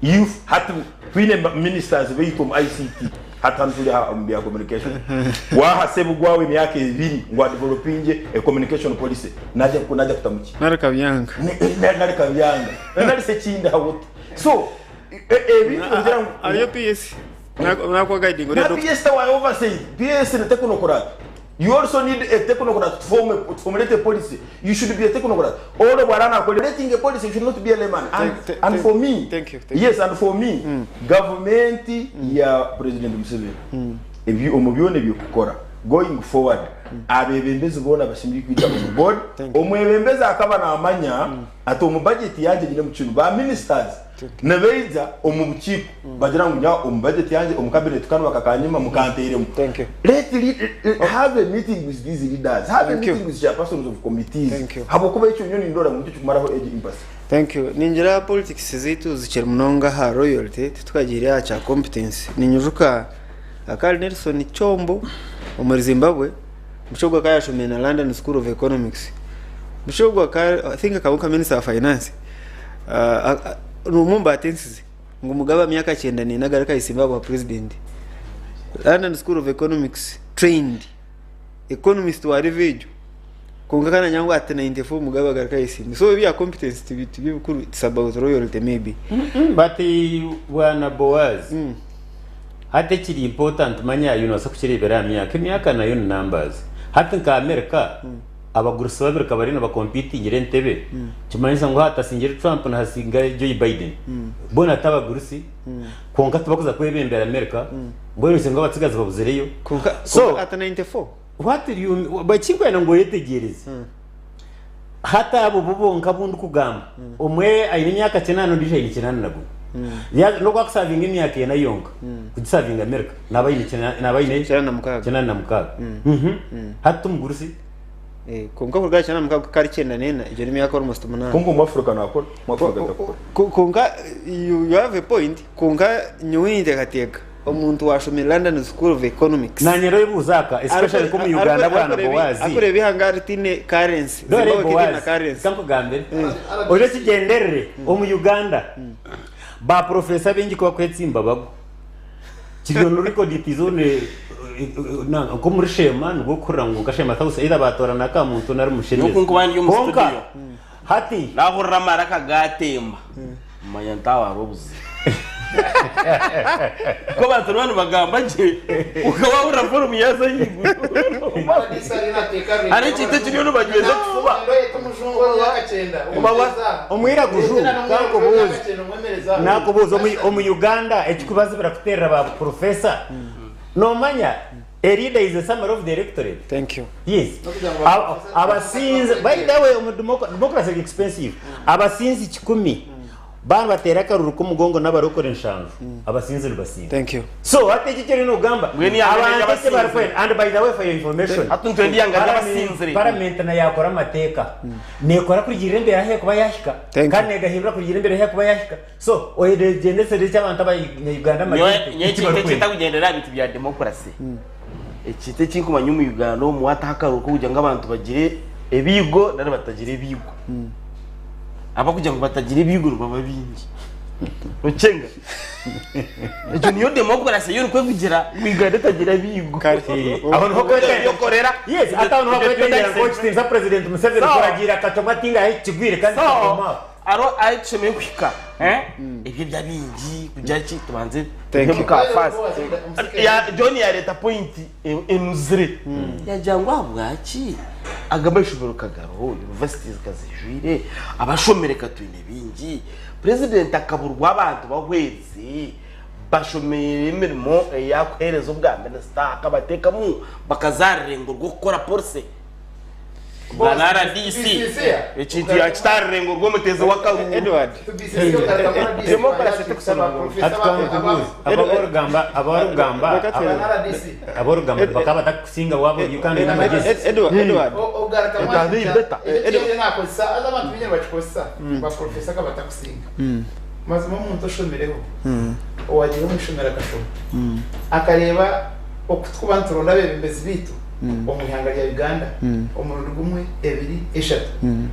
If hati twine ministers baitu omu ICT, hati hanu turi aha omu bya communication, waha Sebugwawo emyaka ebiri ngu adevelopingye a communication policy, naija naija kutamu ki? Nari Kabyanga. Nari Kabyanga, nari Sekindi Hawuta. So ebintu ngira ngu Ariyo PS nakuha guiding ori na doctor. PS tawa oversight PS ni technocrat you also need a technocrat to form a, to formulate a policy you should be a technocrat all bwara na formulating a policy you should not be a layman and, and for me thank you, thank yes and for me government ya president Museveni ebyo omu byona ebyokukora going forward abebembezi boona bashemereire kwija omu board omwebembezi akaba namanya Ati omu budget yangye nyinemu kinu, ba ministers nibaija omu bukiiko bagira ngu nyawe omu budget yangye omu cabinet kanu bakakanyima mukanteiremu. Thank you. Let have a meeting with these leaders, have a Thank you. meeting with chairpersons of committees Thank you. habwokuba ekyo nyowe nindora ngu nikyo kikumaraho egi impasse. Thank you. Ningira politics zaitu zikiri munonga aha royalty titukagiire aha kya competence. Ninyijuka akari Nelson Chombo omuri Zimbabwe Mushi ogwo akaba yashomire na London School of Economics. Mushi ogwo akaba I think akaba nka minister wa finance. N'omwe omu batensize ngu Mugabe aha myaka 94 agaruke ayesimbe aha bwa president. London School of Economics trained economist wa level egyo kwonka akaba namanya ngu at 94 Mugabe agaruke ayesimbe. So ebya competence tibyo bikuru it's about royalty maybe. But bwana Boaz. Hati ekiri important manya iwe nobaasa kukireebera aha myaka, emyaka nayo ni numbers. Hati nka America abagurusi babiri ka bariyo niba competingira entebe nikimanyisa ngu hati hasingire Trump na hasinga Joe Biden boona ti abagurusi kwonka tibakuza kwebembera America mbwenu ngu abatsigazi babuzireyo. Kwonka So kwonka at 94 what do you ekinkwenda ngu oyetegyereze Hati abo bo bonka abu ndikugamba, omwe aine emyaka kinaana ondiijo aine kinaana na gumwe. Ya- N'obu akusavinga emyaka ena yonka kugisavinga America, naaba aine kina- naaba aine 96. 96. Mhm. Hati ti mugurusi. Eh, kwonka kuruga aha 96 kuhika ahari 94 egyo n'emyaka almost munaana. Kwonka omu Africa nakora, omu Africa takukora. Kwonka you, you have a point, kwonka nyowe ninteekateeka Omuntu washomire London School of Economics. Nanye roibuuza aka especially nko mu Uganda bwana Boaz. Akureba ihanga ritine currency. Dore Zimbabwe titiine Boaz, currency. kankugambire. Oje okigyenderere omu Uganda ba professor baingi kubakwetsimba bagwa. Kiri on record it is on nko omuri Sheema nibwo okuhurira ngu nka Sheema House either batorana aka muntu nari mushemezo. Nyowe kunkuba ndi omu Kwonka studio. hati Nahurira amaraka gatemba. Manya nti aho hariho obuzibu. Ku abantu niba nibagamba gye, okaba wahurira volume yaaza ahaiguru. Hariho ekintu ekiriyo nibanyweza kifuba. Omwiraguju kankubuuze nakubuuza omu Uganda ekikubazibira kuteerera ba professor nomanya. A leader is a summary of the electorate. Thank you. Yes. N'okugira ngu Abasinzi, by the way, omu democracy eri expensive. Abasinzi kikumi baaba nibateera akaruru k'omugongo n'abarokore nshanju, abasinzi nibasinga. Thank you. So hati eki eki oriyo noogamba, Mbwenu ihanga abantu eki ry'abasinzire. barikwenda, and by the way for your information, Hati nitwenda ihanga ry'abasinzire. Parliament na yaakora amateeka, neekora kurugiirira embeera ahu erikuba yaahika, Thank you. kandi neegahindura kurugiirira embeera ahu erikuba yaahika. So oyegyendesereze eki abantu abanya-Uganda Nyowe amagye nyowe eki ekintu barikwenda. ekitakugyendera aha bintu bya democracy ekintu ekinkumanya omu Uganda omu hataho akaruru kokugira ngu abantu bagire ebiigo nari batagira ebiigo. Abakugira ngu batagira ebiigo nibaba baingi. Okyenga? Egyo niyo democracy ei orikwevugira ngu Uganda etagira biigo. Aho niho kwetengera. Byokorera. Yes, ati aho niho kwetengera ngu okitinisa President Museveni So- kuragiira akacwamu ati ngaha eki kigwire kandi So, kikaguma aho. hariho ahu tushemereire kuhika eh? Ebyo ebya bingi kugira ki tubanze Thank tuhe you. muka fast. Ya John yareeta point enuzire. Yagira ngu ahabwaki aga amashomero kagariho, universities kazijwire, abashomire katwine bingi, president akaburwa abantu bahwezi bashomeire emirimo eyakuheereza obwa minisita akabateekamu bakaza aha rurengo rw'okukora policy. Bwa na RDC ekintu yakita aha rurengo rw'omuteezi w'akaruuru. Edward. Democracy Hati kankubuuze, aborugamba aborugamba aborugamba bakaba batakusinga waaba ori kandi oine amagezi. Edward. Edward. nakozesa aza abantu bingi nibakikozesa ba professor akaba atakusinga mazima omuntu oshomireho owagiire omu ishomero akashoma akareeba oku turikuba nituronda abeebembezi baitu omu ihanga rya Uganda omurundi gumwe, ebiri, eshatu.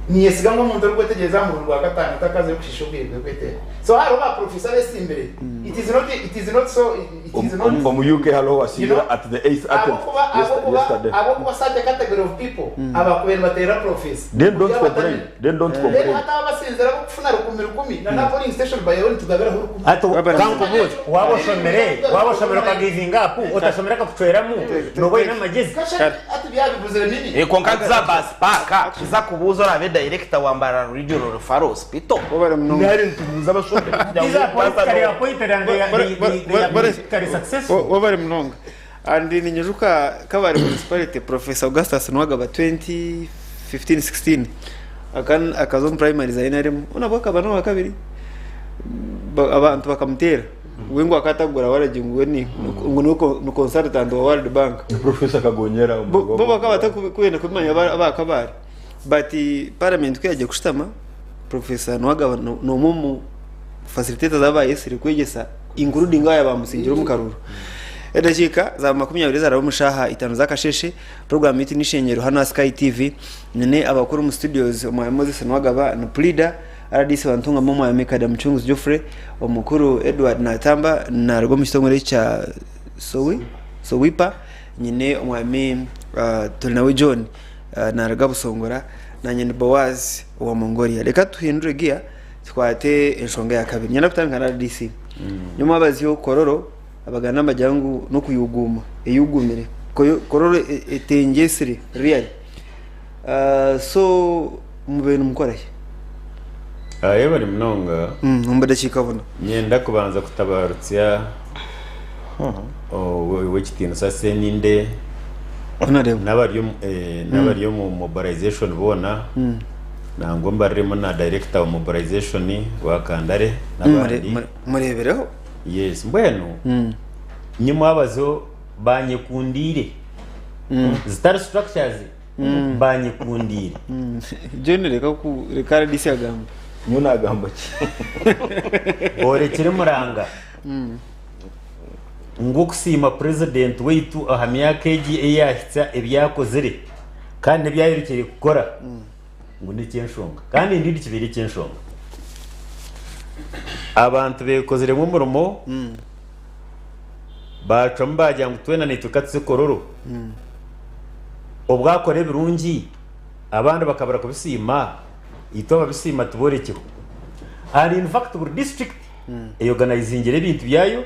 Ninyesiga ngu omuntu orikwetegyereza aha murundi gwa kataano takazayo kushiisha obwire bwe kweteera. So hariho ba professor abesimbire. It is not, it is not so, it is not. Omu UK hariho You owasiibire know, at the eighth attempt ahabw'okuba ahabw'okuba yesterday. ahabw'okuba such a category of people abakubaire nibateera professor. Then don't complain. Then don't Then complain. hati aba abasinzire ab'okufuna rukumi rukumi na na polling station bayeho nitugabiraho rukumi. Hati kankubuuze, waaba oshomire, waaba oshomire oka givinga apu, otashomire akakucweramu, nooba oine amagezi? Kasha hati byabibuzire nini? Eh, kwonka nituza bus park tuza kubuuza oraabe director wa Mbarara Regional Referral Hospital Webale munonga. nari nitubuuza abashomire kugira ngu These are politically baza appointed and they are, they, they are politically successful. Webale munonga. And ninyijuka Kabale municipality Professor Augustus Nuwagaba 2015 16 akan akaza omu primaries za NRM nabwo akaba n'owakabiri abantu bakamuteera we ngu akatagura waragi ngu we ni ngu ni consultant wa World Bank. Professor Kagonyera Bo bo bakaba batakwenda kubimanya aba Kabale but parliament ku yagiye kushutama Professor Nuwagaba n'omwe omu facilitators abayesire kwegyesa including aya bamusingire omu karuru. Edakiika za 20 zaraba omu shaaha itaano z'akasheeshe, puroguraamu yaitu n'eishengyero hanu aha Sky TV. Nyine abakuru omu studios Omwami Moses Nuwagaba ni Puliida, RDC wa Ntungamo Omwami Kada Mucunguzi Geoffrey, Omukuru Edward Natamba naruga omu kitongore ekya Sowi, Sowipa, nyine Omwami Turinawe John naruga Busongora, nanye ndi Boaz owa Mongolia. Reka tuhindure gear tukwate enshonga eya kabiri. Niinyenda kutandika na RDC. Nyomwabazyo Kololo Abaganda nibagira ngu n'okuyuguuma, eyugumire. Kororo etengyesire really. So mubaire nimukora ki? Yebare munonga. Omu budakiika buno. Niinyenda kubanza kutabarutsya ow'ekitiinisa Sseninde n'abari omu mobilization boona nangwa mbariremu na director wa mobilization Rwakandare n'abandi. Mureebereho. Yes, mbwenu nyimwabazo banyekundiire zitari structures banyekundiire. John reka ku reka RDC agambe. Nyowe nagamba ki? Orekire muranga ngu okusiima president waitu aha myaka egi eyahitsya ebyakozire kandi n'ebyayorekyeire kukora ngu n'eky'enshonga kandi indeed kibaire eky'enshonga. Abantu beekoziremu omurimo baacwamu baagira ngu twena naitwe ka tuze Kololo. Obu akora ebirungi abandi bakabura kubisiima, itwe ababisiima tuborekyeho. And in fact buri district eyoganayizingire ebintu byayo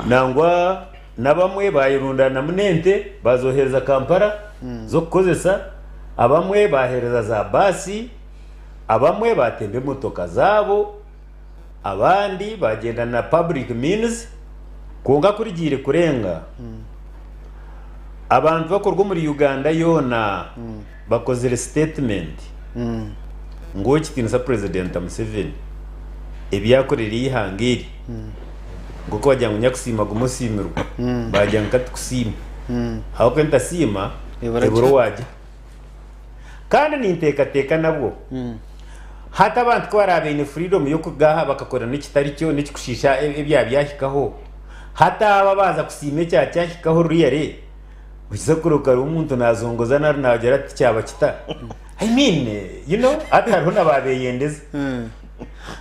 nangwa n'abamwe baayerundaanamu n'ente baazoheereza Kampala z'okukozesa, abamwe baaheereza za baasi, Abamwe baatemba emotoka zaabo, abandi baagyenda na public means, kwonka kurigiire kurenga, Abantu bakuruga omuri Uganda yoona bakozire sitatimenti ngu Ow'ekitiinisa Purezidenta Museveni ebi yakorire eihanga eri nk'oku bagira ngu nyakusiima guma osiimirwe, baagira ngu ka tukusiime ahabw'okuba entasiima ebura owaagiha. Kandi ninteekateeka nabwo hati abantu ku baraabe baine freedom y'okugaha bakakora n'ekitari kyo n'ekikushiisha ebyaba byahikaho, hati abo abaaza kusiima ekya kyahikaho really okiza kureeba hariho omuntu naazongoza nari naagira ati kyaba kita? I mean you know hati hariho na baabeyendeza.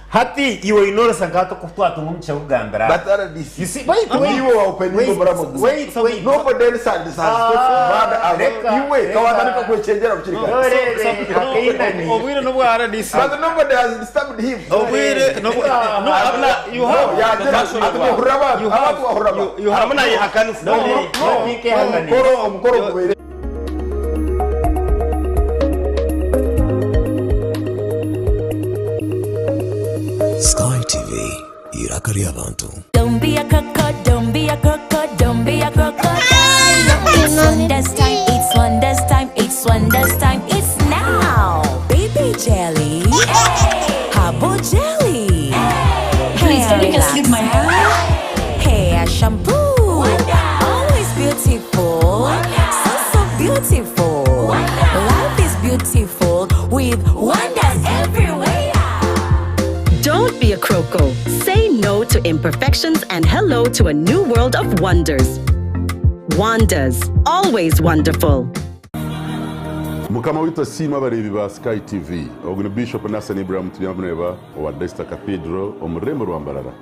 Hati iwe oine orasa nka hati oku twatunga omugisha gw'okugambira aha. But RDC, You see, wait, wait, iwe wa openinga wait, omuramo gumwe. wait, wait. Nobody else has has Ah, bad aba. reka, Iwe reka. kawatandika kwechenjera bukiri kare. Noreebe akainani. Obwire n'obwa RDC. But nobody has disturbed him. Obwire n'obwa no abla you have Yagira ati wahurira abantu, abantu wahurira abantu. you have Harimu nayehakanisa. Noreebe, notekehakanisa. Omukoro omukoro gubaire Sky TV, eiraka ry'abantu. Don't be a crocodile, don't be a crocodile, don't be a crocodile. It's wonders time, it's wonders time, it's wonders time, it's now. Baby jelly, herbal jelly, Please, hair can you just leave my relaxer, hair shampoo. Always beautiful, so so beautiful. Life is beautiful with wonders everywhere. Don't be a croco. Say no to imperfections and hello to a new world of wonders. Wonders, always wonderful. Mukama waitu asiimwe abareebi ba Sky TV. Ogu ni Bishop Nassan Ibrahim Turyamureeba owa Desta Cathedral omu rurembo rwa Mbarara.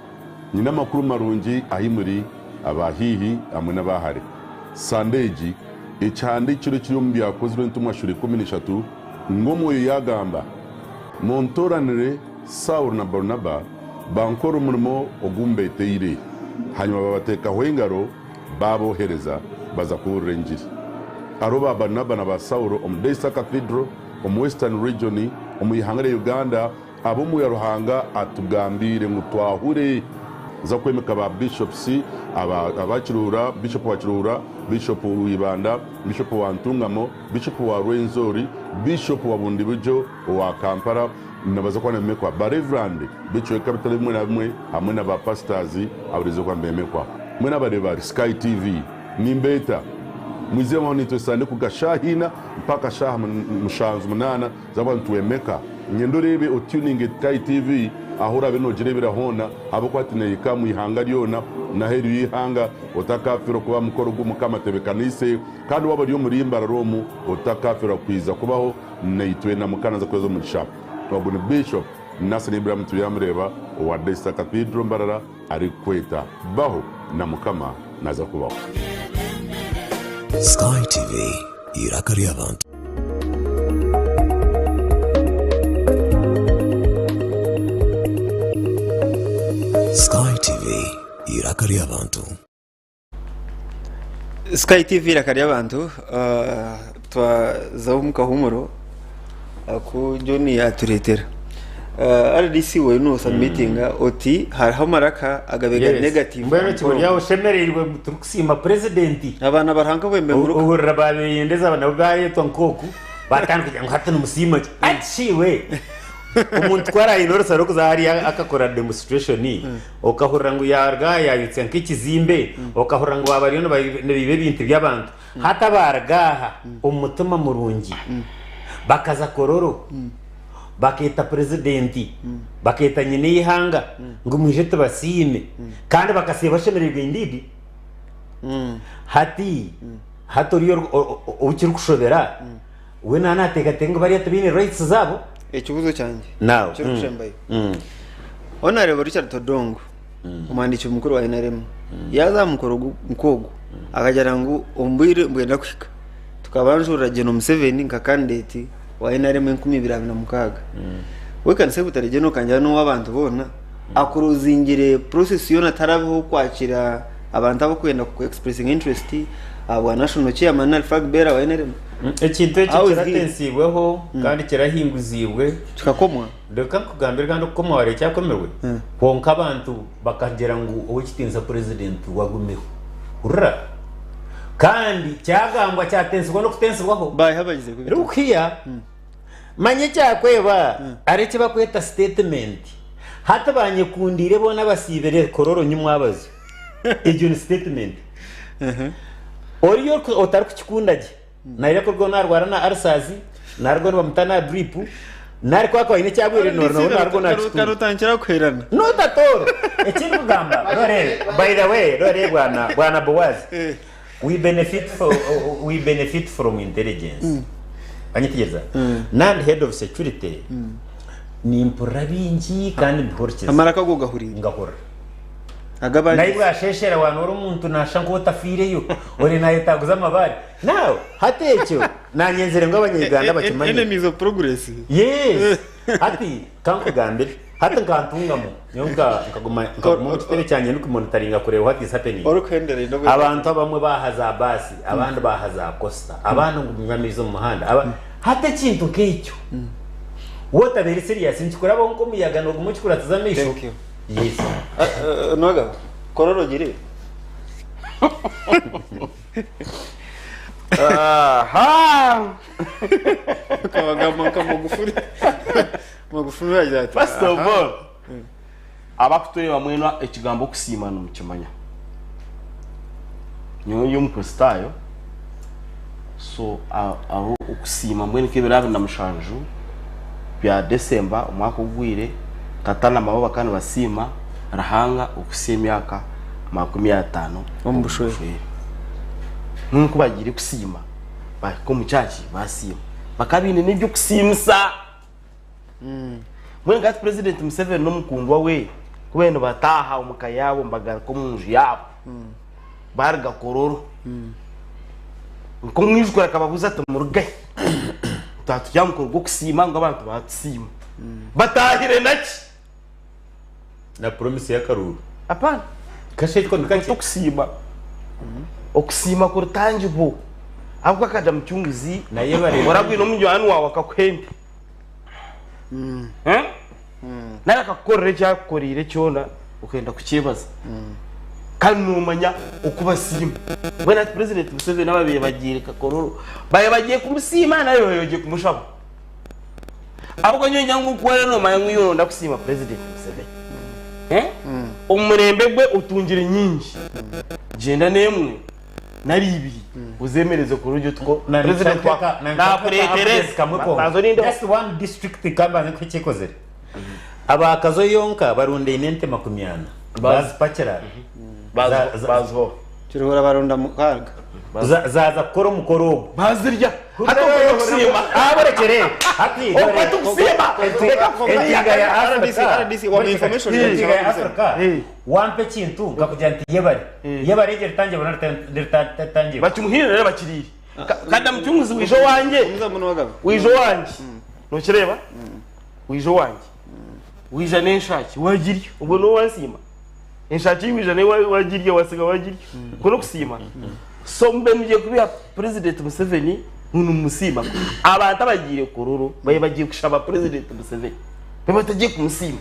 Nyine amakuru marungi ahi muri aba haihi hamwe n'aba hare. Sande egi, ekihandiikirwe ekiri omu Byakozirwe Entumwa shuura 13 ngu Omwoyo yaagamba, Muntooranire Saulo na Barunaba bankore omurimo ogu mbeeteire. Hanyima baabateekaho engaro, baaboohereza baza kubuurira engiri. Hariho ba Barunaba na ba Saulo omu Daystar Cathedral omu Western Region omu ihanga rya Uganda abu Omwoyo wa Ruhanga atugambiire ngu twahure. Nza kwemeka ba Bishops aba Kiruhura, Bishop wa Kiruhura, Bishop wa Ibanda, Bishop wa Ntungamo, Bishop wa Rwenzori, Bishop wa Bundibugyo owa Kampala nibaza kuba nibemekwa, ba Reverand b'ebicweka bitari bimwe na bimwe hamwe na ba Pastors abarize kuba nibemekwa. Mwena abareebi ba Sky TV nimbeeta mwije aho naitwe Sande kuruga shaaha ina mpaka shaaha mushanju munaana tuza kuba nitwemeka. Nyenda oreebe otuninge Sky TV ahu oraabe noogireebera hoona ahabw'okuba hati neehika omu ihanga ryona n'aheeru y'eihanga. Otakaafeerwa kuba aha mukoro ogu Mukama atebeekaniise. Kandi waaba ori omuri Mbarara omu, otakaafeerwa kwija kubaho naitwe na Mukama naaza kukuheereza omugisha. Ogu ni Bishop Nasson Ibrahim Turyamureeba owa Daystar Cathedral Mbarara arikukweta. Baho na Mukama naaza kubaho. Sky TV, eiraka ry'abantu. Sky TV, eiraka ry'abantu. Sky TV eiraka ry'abantu twazaho omu kahumuro aku John yatureetera. RDC we no submittinga oti hariho amaraka agabe gari negative. Mbwenu kiburi aho oshemereirwe turikusiima purezidenti. Abaana bari nka bwembe-muruka. Ohurira baabeyendeza nabo baayetwa nk'oku baatandika kugira ngu hati nimusiima ki? Ati shi iwe! Omuntu ku araaine orusa rw'okuza hariya akakora demonstration, okahurira ngu yaaruga aha yaayotsya nk'ekizimbe, okahurira ngu baaba bariyo nibaiba ebintu by'abantu. Hati abaaruga aha omu mutima murungi bakaza Kololo, bakeeta purezidenti, bakeeta nyina eihanga ngu mwije tubasiime kandi bakasiiba bashemereirwe indeed. Hati hati oriya ou kirikushobera We naaba naateekateeka ngu bariya tibaine rights zaabo. Ekibuuzo kyangye Now. ekirikushembayo. Honourable Richard Todwong, omuhandiiki mukuru wa NRM, yaaza aha mukoro nk'ogwo akagira ngu omu bwire bwenda kuhika tukabanjurira Gen Museveni nka candidate wa NRM 2026. We can Secretary General kangira n'ow'abantu boona akurozingire process yoona tarabeho kwakira abantu abarikwenda ku expressinga interest ahabwa national chairman nari flag bearer wa NRM. Ekintu eki How is he? kiratensiibweho kandi kirahinguziibwe. Kikakomwa. Reka nkugambire kandi okukomwa wareeba ekyakomirwe kwonka abantu bakagira ngu ow'ekitiinisa purezidenti we agumeho. Hurira! Kandi kyagambwa kyatensibwa n'okutensibwaho. Look here, manya ekyakweba hariho eki bakweta statement. Hati banyekundiire boona abasiibire Kololo nyimwabazo. Egyo ni statement. Oriyo otarikukikunda gye naija kurugaho naarwara na ulcers, narugaho nibamuta na drip, nari ku akuba aine eki agwire narugaho naakitunga. Karutankira kuherana. Not at all. Eki ndikugamba, noreebe, by the way, noreebe bwana, bwana Boaz, we benefit for, we benefit from intelligence. Wanyetegyereza? Nandi head of security, nimpurira bingi kandi mbihurikiza. Amaraka ago ogahuriire? Ngahurira. Ag'abandi. Nahi bwasheshera wanoora omuntu nashusha nk'otafiireyo, ori nayetaguza amabaare. Now, hati ekyo nanyenzire ngu abanya-Uganda bakimanye. Enemies of progress. Yes! Hati kankugambire, hati nkantungamu, nyowe nka nkaguma nkaguma omu kitebe kyangye ndikumonitaringa kureeba what is happening. Orikuhendera oine obwire. Abantu abamwe baaha za baasi, abandi baaha za coaster, abandi ngu munywe amaizi omu muhanda. Aba... Hati ekintu nk'ekyo, waaba otabeire serious nikikurabaho nk'omuyaga nooguma okikuratiza amaisho. Thank you. Yes. Noga, korora ogire. Aha! Akabagamba nka Magufuli. Magufuli yagira ati. First of "Aha." all, abakutureeba mwena ekigambo okusiima nimukimanya. Nyowe ndi omukristaayo, so aho okusiima mbwenu nk'ebiro 27 bya December omwaka ogugwire, tata na mama bakaba nibasiima Ruhanga okuhitsya emyaka 50 Omu bushwere. Mbwenu ku bagiire kusiima, bahika omu church basiima. Bakaba baine n'eby'okusiimisa. Mbwenu hati President Museveni n'omukundwa we ku bariyo nibataaha omu ka yaabo nibagaruka omu nju yaabo, baaruga Kololo, nk'omwijukuru akababuuza ati murugahi? Twaba turi aha mukoro gw'okusiima ngu abantu baatusiima. Bataahire naki? Na promise y'akaruuru. Apana. Kasha ekyo ni kakye. Okusiima. Okusiima kurutangibwo. Ahabw'okuba akaja mucunguzi Naye bareeba. oragwine omunywani waawe akakuha ente. Eh? Nari akakukorera eki akukoreire kyona okenda kukyebaza. Kandi noomanya oku basiima. Mbwenu hati President Museveni ababaire bagiire Kakororo, babaire bagiye kumusiima nari babaire bagiye kumushaba? Ahabw'okuba nyowe niinyenda ngu ku waaba noomanya ngu iwe nooyenda kusiima President Museveni, eh, omu murembe gwe otungire nyingi, gyenda n'emwe nari ibiri ozeemereze kurungi oti ko President wa naakureetera ezi, banza orindeho. Just one district kambanze nkuhe ekyekozire. Aba Kazo yonka barundaine ente 40 bazipakira Bazihoha. Kiruhura barunda mukaaga. Zaaza kukora omukoro ogwo. Bazirya. Hati okwo n'okusiima. Ahaborekere. Hati Okwo tikusiima. Reka Enjinga ya RDC, Africa. RDC, wampa information. Enjinga ya Africa. Wampa ekintu nkakugira nti yebare. Yebare egyo eritangirwa nari ritangirwa. Bakimuhiire rero bakiriire. Kandi omucunguzi wija owangye. Wija owangye. Nokireeba? Wija owangye. Wija n'enshaki wagirya. Obwo niwe wansiima. Enshaki ei waija nayo wagirya wasiga wagirya. Okwo n'okusiima. So mube mugiye kubiha President Museveni ngu nimumusiima. Abantu abagiire Kololo babaire bagiye kushaba President Museveni babaire batagiye kumusiima.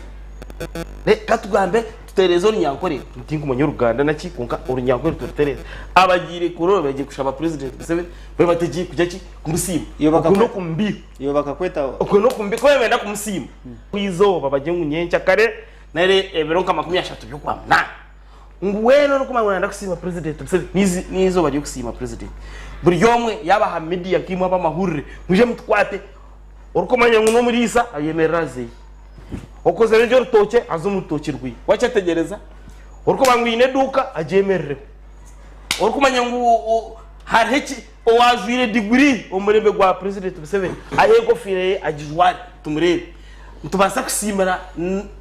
Reka tugambe tutereeze Orunyankore, tinkumanya Oruganda naki kwonka Orunyankore turutereeze. Abagiire Kololo bagiye kushaba President Museveni babaire batagiye kugira ki? Kumusiima. Okwo n'okumubiiha. Iwe bakakweta. Okwo n'okumubiiha ku babaire nibenda kumusiima. Eizooba bagye ngu nyenkyakare nari ebiro nka 30 by'Okwamunaana, ngu weena orikumanya ngu naayenda kusiima Purezidenti Museveni, n'eizi n'eizooba ry'okusiima Purezidenti. Buri omwe yaaba aha midiya nkaimwe ab'amahurire, mwije mutukwate, orikumanya ngu n'omuriisa ayemerere azeyo. Okozire gye orutookye aze omu rutookye rweye, wakyetegyereza? Orikumanya ngu aine eduuka agyemerereho. Orikumanya ngu hariho eki owaajwaire diguri omu murembe gwa Purezidenti Museveni ahe enkofiira ye agijware tumureebe. Nitubaasa kusiimira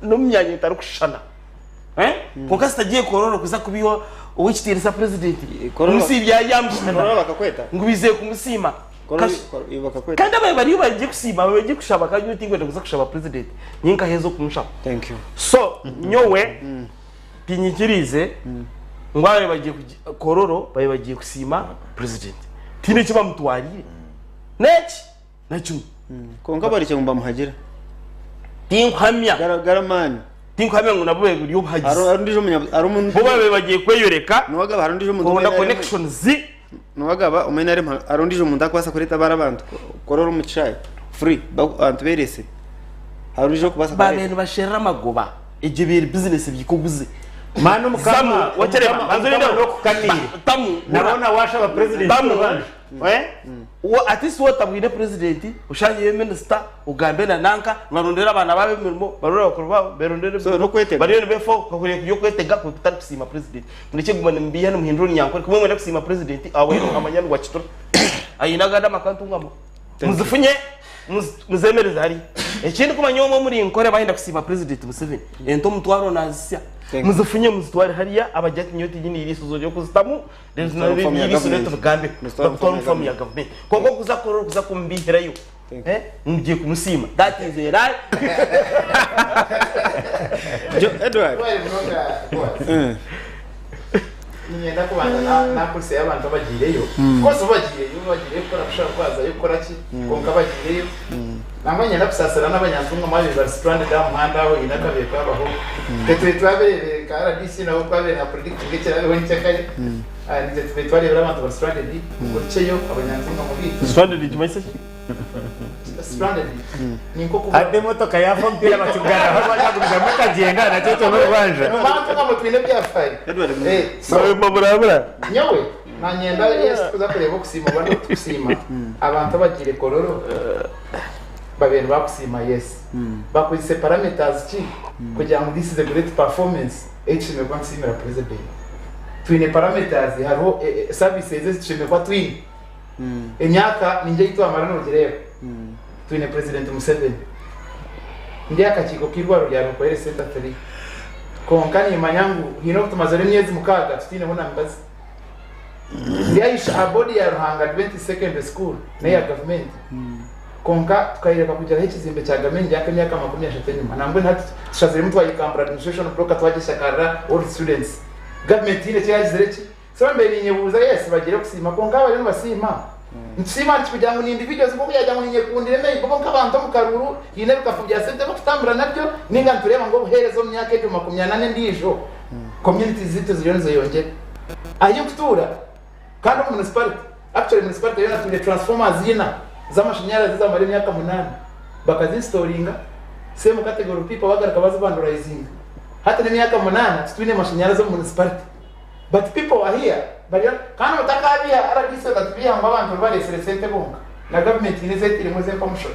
n'omu myanya etarikushushana. Kwonka zitagiye Kololo kuza kubiha ow'ekitiinisa Purezidenti kumusiibya yamusitama Kololo bakakweta? ngu baizire kumusiima. Kololo Kash- iwe bakakweta? Kandi abaye bariyo bagiye kusiima bagiye kushaba kandi nyowe tinkwenda kuza kushaba Purezidenti nyowe nkaheza okumushaba. Thank you. So nyowe tinyikiriize ngu abaye bagiye kugi- Kololo baye bagiye kusiima Purezidenti. Tihaine eki bamutwariire. N'eki? Na kimwe. Kwonka barikye ngu bamuhagira. Tinkuhamya. Gara gara amaani. Tinkuhamya ngu nabo bari obuhagizi. Hariho ondiijo munya hariho omuntu. Bo babaire bagiye kweyoreka. Niwagaba hariho ondiijo muntu. Kuronda connections. Niwagaba omu NRM hariho ondiijo muntu arikubaasa kureeta abari abantu Kololo omu kishaayi free abantu beereesire hariho ondiijo orikubaasa Babaire kubareeta? nibasherura amagoba egyo ebaire bizinesi ebiika oguze. Mani omukama Zamu wakyereba omukama banza omukama orindeho n'okukaniire tamu nabo na washaba president tamu orubanja. At least watabwine president oshangeyo minister ogambe na nanka nibarondera abaana baabo emirimo barore bakuru baabo berondere So emirimo n'okwetega. bariyo nibefaho kahurire kuri okwetega kwe kutari kusiima president murekye kuguma nimubiiha nimuhindura orunyankore kumwe mwenda kusiima president aweero amanya ngu wakitura aine agandi amaka ntungamo muzifunye muzemereze hariya ekindi kumanya omwe omuri nkore bayenda kusiima president Museveni ente omutwaro nazisya muzifunye muzitware hariya abagye ati nyowe tinyine iriisizo ry'okuzitamu Muzitware omu form ya iriisizo government. tubigambeho Muzitware omu bakutwara form omu form ya ya government kwonka okuza kora okuza kumubihirayo eh, mugiye kumusiima that is a lie. Edward. Twari munonga Boaz. Niinyenda kubanza nakurisa abantu abagiireyo. Of course bo bagiireyo, bagiireyo kukora kushaba kwazayo kukora ki, kwonka bagiireyo. Nangwa niinyenda kusaasira n'abanyantunga mwabaire bari stranded aha muhanda aho haine akabi kabaho. Itwe tube twabireebire nka RDC nabo twabaire na predictinga ekiraabeho nyenkyakare. Nitwe tube twareebire abantu bari stranded, murukyeyo abanyantunga mubaitu. Stranded nikimanyisa ki? Stranded ni nk'okuba. Hati emotoka yaafa omupiira bakigaraho bakagumizamu ekagyenda nakyo ekyo n'orubanja. Bantu ngamwe twine ebyafaayo. So nyowe nanyenda yes tukuza kureeba okusiima oba n'okutukusiima abantu abagiire Kololo babaire nibakusiima yes bakozese parameters ki kugira ngu this is a great performance ei tushemereire kuba nitusiimira president. Twine parameters hariho services ezi tushemereire kuba twine. Emyaka ningi ei twamara noogireeba twine Purezidenti Museveni. Ndi aha kakiiko k'eirwariro rya Rukwaire Centre Three. Kwonka niimanya ngu haine obu tumazire emyezi mukaaga tutaineho na mibazi. Ndi aha boodi ya Ruhanga Adventist Secondary School n'eya gavumenti. Kwonka tukayereka kugiraho ekizimbe kya gavumenti nk'emyaka 30 enyima. Nambwenu hati tushaziremu twayikambura administration block twagyeshakarira all students. Gavumenti tihaine eki yaagizire ki? So mbe ninyebuuza yes bagyire kusiima kwonka abariyo nibasiima nitusiima nti kugira ngu ni individuals nk'oku yagira ngu ninyekundira maybe bo nk'abantu omu karuuru haine ebikafu bya sente ebikutambura nabyo ninga nitureeba ngu obuheereza omu myaka egyo 40 endiijo communities zaitu ziriyo nizeyongyera ahi nkutuura kandi omu municipality actually municipality yoona twine transformers ina z'amashanyarazi ezamara emyaka munaana bakazinstallinga same category of people bagaruka bazivandalizinga hati n'emyaka munaana titwine mashanyarazi omu municipality. But people are here bariyo kandi otakabiha RDC otatubiha ngu abantu nibaresire sente bonka na government haine ezetiremu ezempamushoro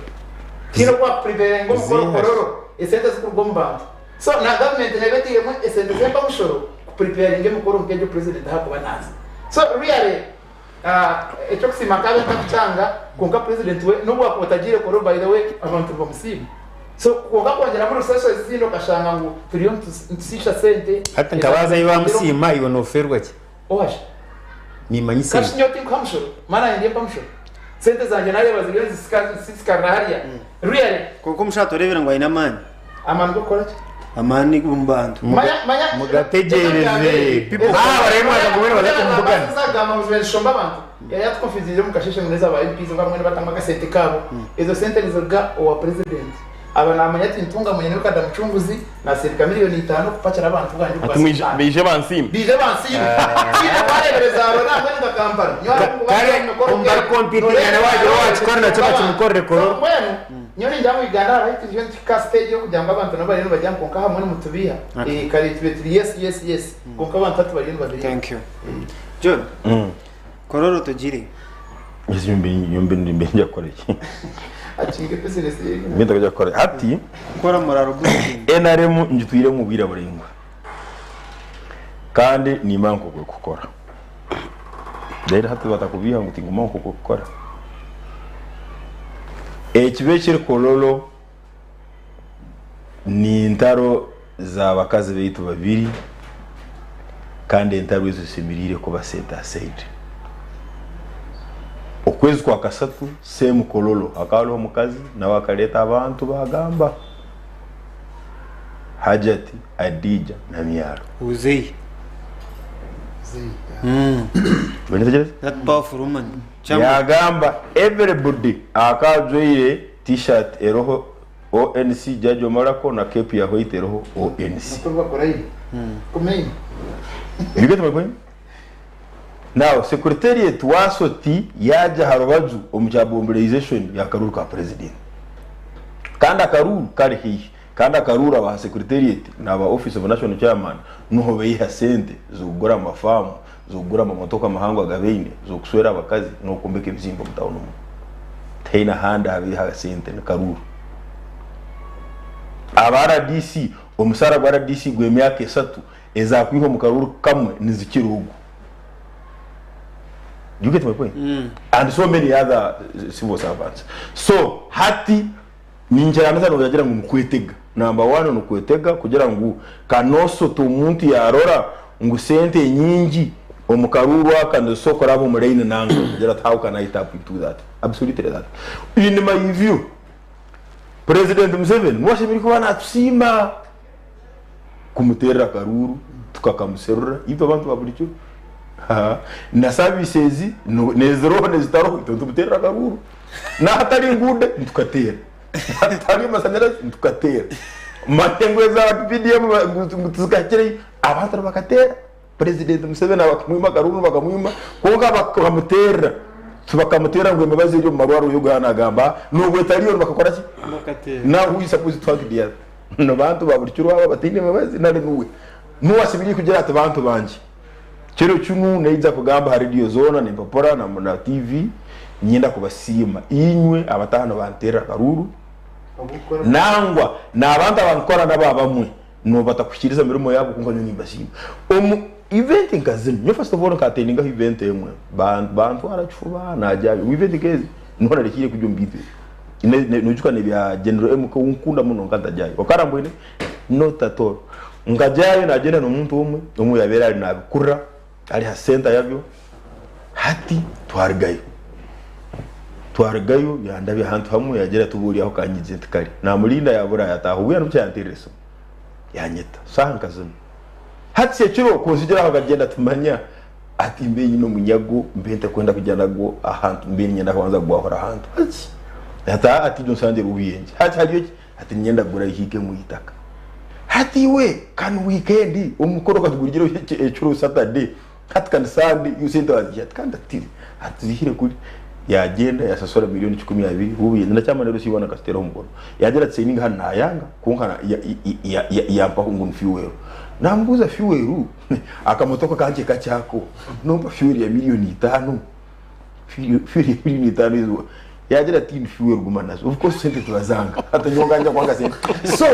tihaine oku wakupreparinga omukoro kororo esente zikuruga omu bantu so na government neba etiremu esente zempamushoro kupreparinga emikoro nkegyo president ahakuba naza so really Eky'okusiima nkaaba ntakukyanga kwonka president we n'obu wakuba otagiire kororo by the way abantu nibamusiima so kwonka kwongyeramu resources ezindi okashanga ngu turiyo nitusiisha sente. Hati nka baaza ahi bamusiima iwe noferwa ki? Owashi? Nimanyisa Kashi nyowe tinkuha mushoro maana nanye ndimpa mushoro sente zangye nareeba ziriyo nizisiisikarira hariya really. Kwonka omushaija toreebire ngu aine amaani. Amaani g'okukora ki? Amaani omu bantu. Mugategyereze. Ah, bariyo nibaza nibaza kumubugana. Zagamba ngu zibe nizishomba abantu. Yari yatukonfyuzinze omu kasheshe ngu n'eza ba MPs bamwe nibatamba akasente kaabo. Ezo sente niziruga owa president. Aba namanya ati ntunga munye niwe Kadamucunguzi nasindika miriyoni itano kupakira abantu bwangye Ati mwije baije bansiime. Baije bansiime. Tihaine kwareebera za Rwanda mbwenu nka Kampala. Nyowe ahabw'okuba Kare ndi omu mikoro omu barikompitingana waagira owakikora nakyo bakimukorere kororo. Mbwenu Nyowe ningira ngu Uganda hariho ahu turiyo nituhika aha stage y'okugira ngu abantu nabo bariyo nibagira ngu kwonka ahamwe nimutubiiha. Kare tube turi yes yes yes kwonka abantu hati bariyo nibabireeba. Thank you. John, Kololo togire. Ezi yombi yombi mbe nja kukora ki? Akinga business ye. Mbe ntakuja kukora. Hati Kukora muraro boosting. NRM ngitwiremu obwire buraingwa. Kandi nimba nkokwe kukora. Then hati batakubiiha ngu tinguma nkokwe kukora. Ekibi ekiri Kololo ni ntaro za bakazi baitu babiri kandi entaro ezo zishemereire kuba set aside. Okwezi kwa kasatu same Kololo hakaba hariho omukazi nawe akareeta abantu bagamba Hajati, Adija na Myaro. Uzei. Onyetegereza? That powerful woman. Chairman. Yagamba everybody akaba ajwaire t-shirt eroho ONC Judge Omarako na cap ya white eroho ONC. Nakwo bakora yi. Kumeini. You get my point? Now secretariat waasa oti yaagya aha rubaju omu kya mobilization y'akaruuru ka president. Kandi akaruuru kari haihi. Kandi akaruuru aba secretariat n'aba office of national chairman nuho baiha sente z'okugura amafaamu, z'okugura amamotoka mahango aga baine, z'okuswera abakazi n'okwombeka ebizimbe omu tawuni omu. Tihaine ahandi aha baiha sente ni karuuru. Aba rdc omusaara gwa rdc gw'emyaka esatu ezakwiha omu karuuru kamwe nizikira ogu. Do you get my point? And so many other civil servants. So hati ninkiranisa nogira ngu nikwetega. Number one nikwetega kugira ngu kanosota omuntu yarora ngu sente nyingi omu karuuru aka nizisobola kuraba omu line nanka kugira ati how can I tap into that? Absolutely that. In my view, President Museveni niwe ashemereire kuba natusiima kumuteerera akaruuru tukakamuserura itwe abantu ba buri kiro. Na services neziriho nezitariho itwe nitumuteerera akaruuru. N'ahatari nguude nitukateera, n'ahatari mashanyarazi nitukateera. Manya ngu eza PDM ngu tizikahikireyo, abantu nibakateera. Purezidenti Museveni bakamwima akaruuru bakamwima kwonka bakamuteerera tibakamuteerera ngu emibazi eri omu marwariro yogu yaaba nagamba nobwo etariyo nibakakora ki? Now who is supposed to thank the other? Nibantu ba buri kiro aba abataine mibazi nari niwe? Niwe ashemereire kugira ati bantu bangye kiro kinu naija kugamba aha rediyo zoona nempapura na TV niinyenda kubasiima inywe abataaha nibanteerera akaruuru nangwa n'abantu abankukora nabo abamwe Nooba batakuhikiiriza mirimo yaabo kwonka nyowe nimbasiima. Omu event nka zinu, nyowe first of all nka attendingaho event emwe, bantwara kifuba naagyayo. Omu event nk'ezi niho narekiire kurya omu bintu ebi. Noijuka n'ebya General MK ou nkukunda muno nka ntagyayo. Okarambwine? Not at all. Nkagyayo naagyenda n'omuntu omwe, omwe yaabaire ari naabikurira, ari ha center yabyo. Hati twarugayo. Twarugayo yandabya ahantu hamwe yagira ati oba ori aho kanyije nti kare. Namurinda yabura yataaha obwire nibukya yanteerera esimu yanyeta shaaha nka zinu. Hati ekiro kunzigira aho akagyenda ati manya ati mbe nyine omunyago mbe ntakwenda kugya nagwo ahantu mbe niinyenda kubanza kugwahura ahantu. Hati ati ati ijo nsangire obuyengye. Hati hariyo ki? Ati niinyenda kugura ehiika emwe eitaka. Hati iwe ka ni wiikendi omukoro katugurigireho ekiro Saturday. Hati kandi Sunday iwe sente waziiha ati kandi atire ati tuzihire kuri yagyenda yasasura milioni kikumi abiri obu nakyamanya rero siibona akaziteeraho omukono yagira ati sayininga hanu nayanga kwonka yampaho ngu ni fuel namubuuza fuel akamotoka kangye kakyako nompa fuel ya milioni itaano fuel ya milioni itaano ezo yagira ati ni fuel guma nazo of course sente tibazanga hati nyowe nganja kwanga sente so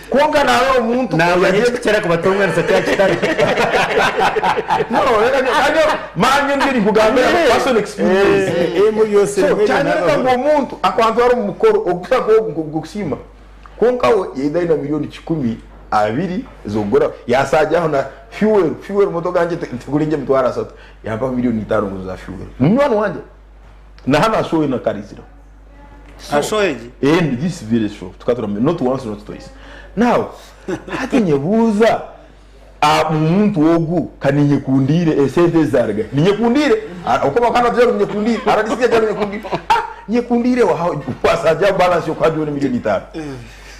kwonka narora omuntu Nangwa nikikukira kubatonganisa kya kitari. No, reka manye nibyo ninkugambira personal experience. Emu byose So rimwe kyanyereka ngu omuntu akwantwara omu mukoro ogusha gw'okusiima kwonka we yaida aine milioni 120 z'okugura yasagyaho na fuel fuel motoka yangye tegura emitwaro asatu yampaho milioni itaano ngu za fuel munywani wangye. Na hanu aha show enu akarizireho. Aha show egi? Eh, this very show. Tukatura not once not twice. Now, hati nyebuuza omuntu ogu kaninyekundiire esente ezi zaruga hi? Ninyekundiire oku bakaba nibatugira ngu ninyekundiire RDC yagira ngu ninyekundiire. Ah, nyekundiire wasagyaho balance yokuha milioni itaano.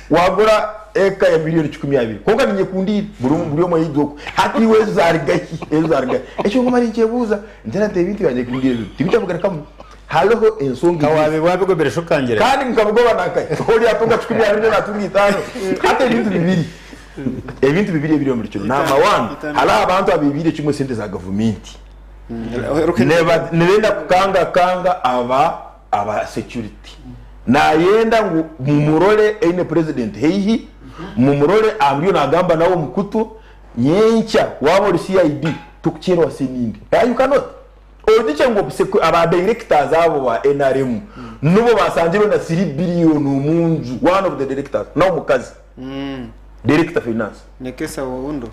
Wagura eka ya milioni 20 kwonka ninyekundiire buri omwe yaija oku. Hati iwe ezo zaruga hi? Ezo zaruga hi? Ekyo nguma ninkyebuuza. Ngira nti ebintu bya nyekundiire binu tibitabugarukamu. Hariho ensonga Ka enyingi. wabiba wabigoberesha okangira. Kandi nkabigoba nankahi? Ori atunga 20 nyowe natunga itaano. Hati ebintu bibiri, ebintu bibiri ebiri omuri kinu. Number one, hariho abantu abaibiire kimwe sente za gavumenti. Nibenda kukangakanga aba aba security. Nayenda ngu mumurore eine president haihi, mumurore ariyo nagamba nawe omu kutu, Nyenkya waaba ori CID tokukyerwa senindi. You cannot. Oijukye ngu aba directors abo ba nrm nibo basangirwe na 3 billion omunju, one of the directors nawe omukazi director finance. Nekesa Oundo.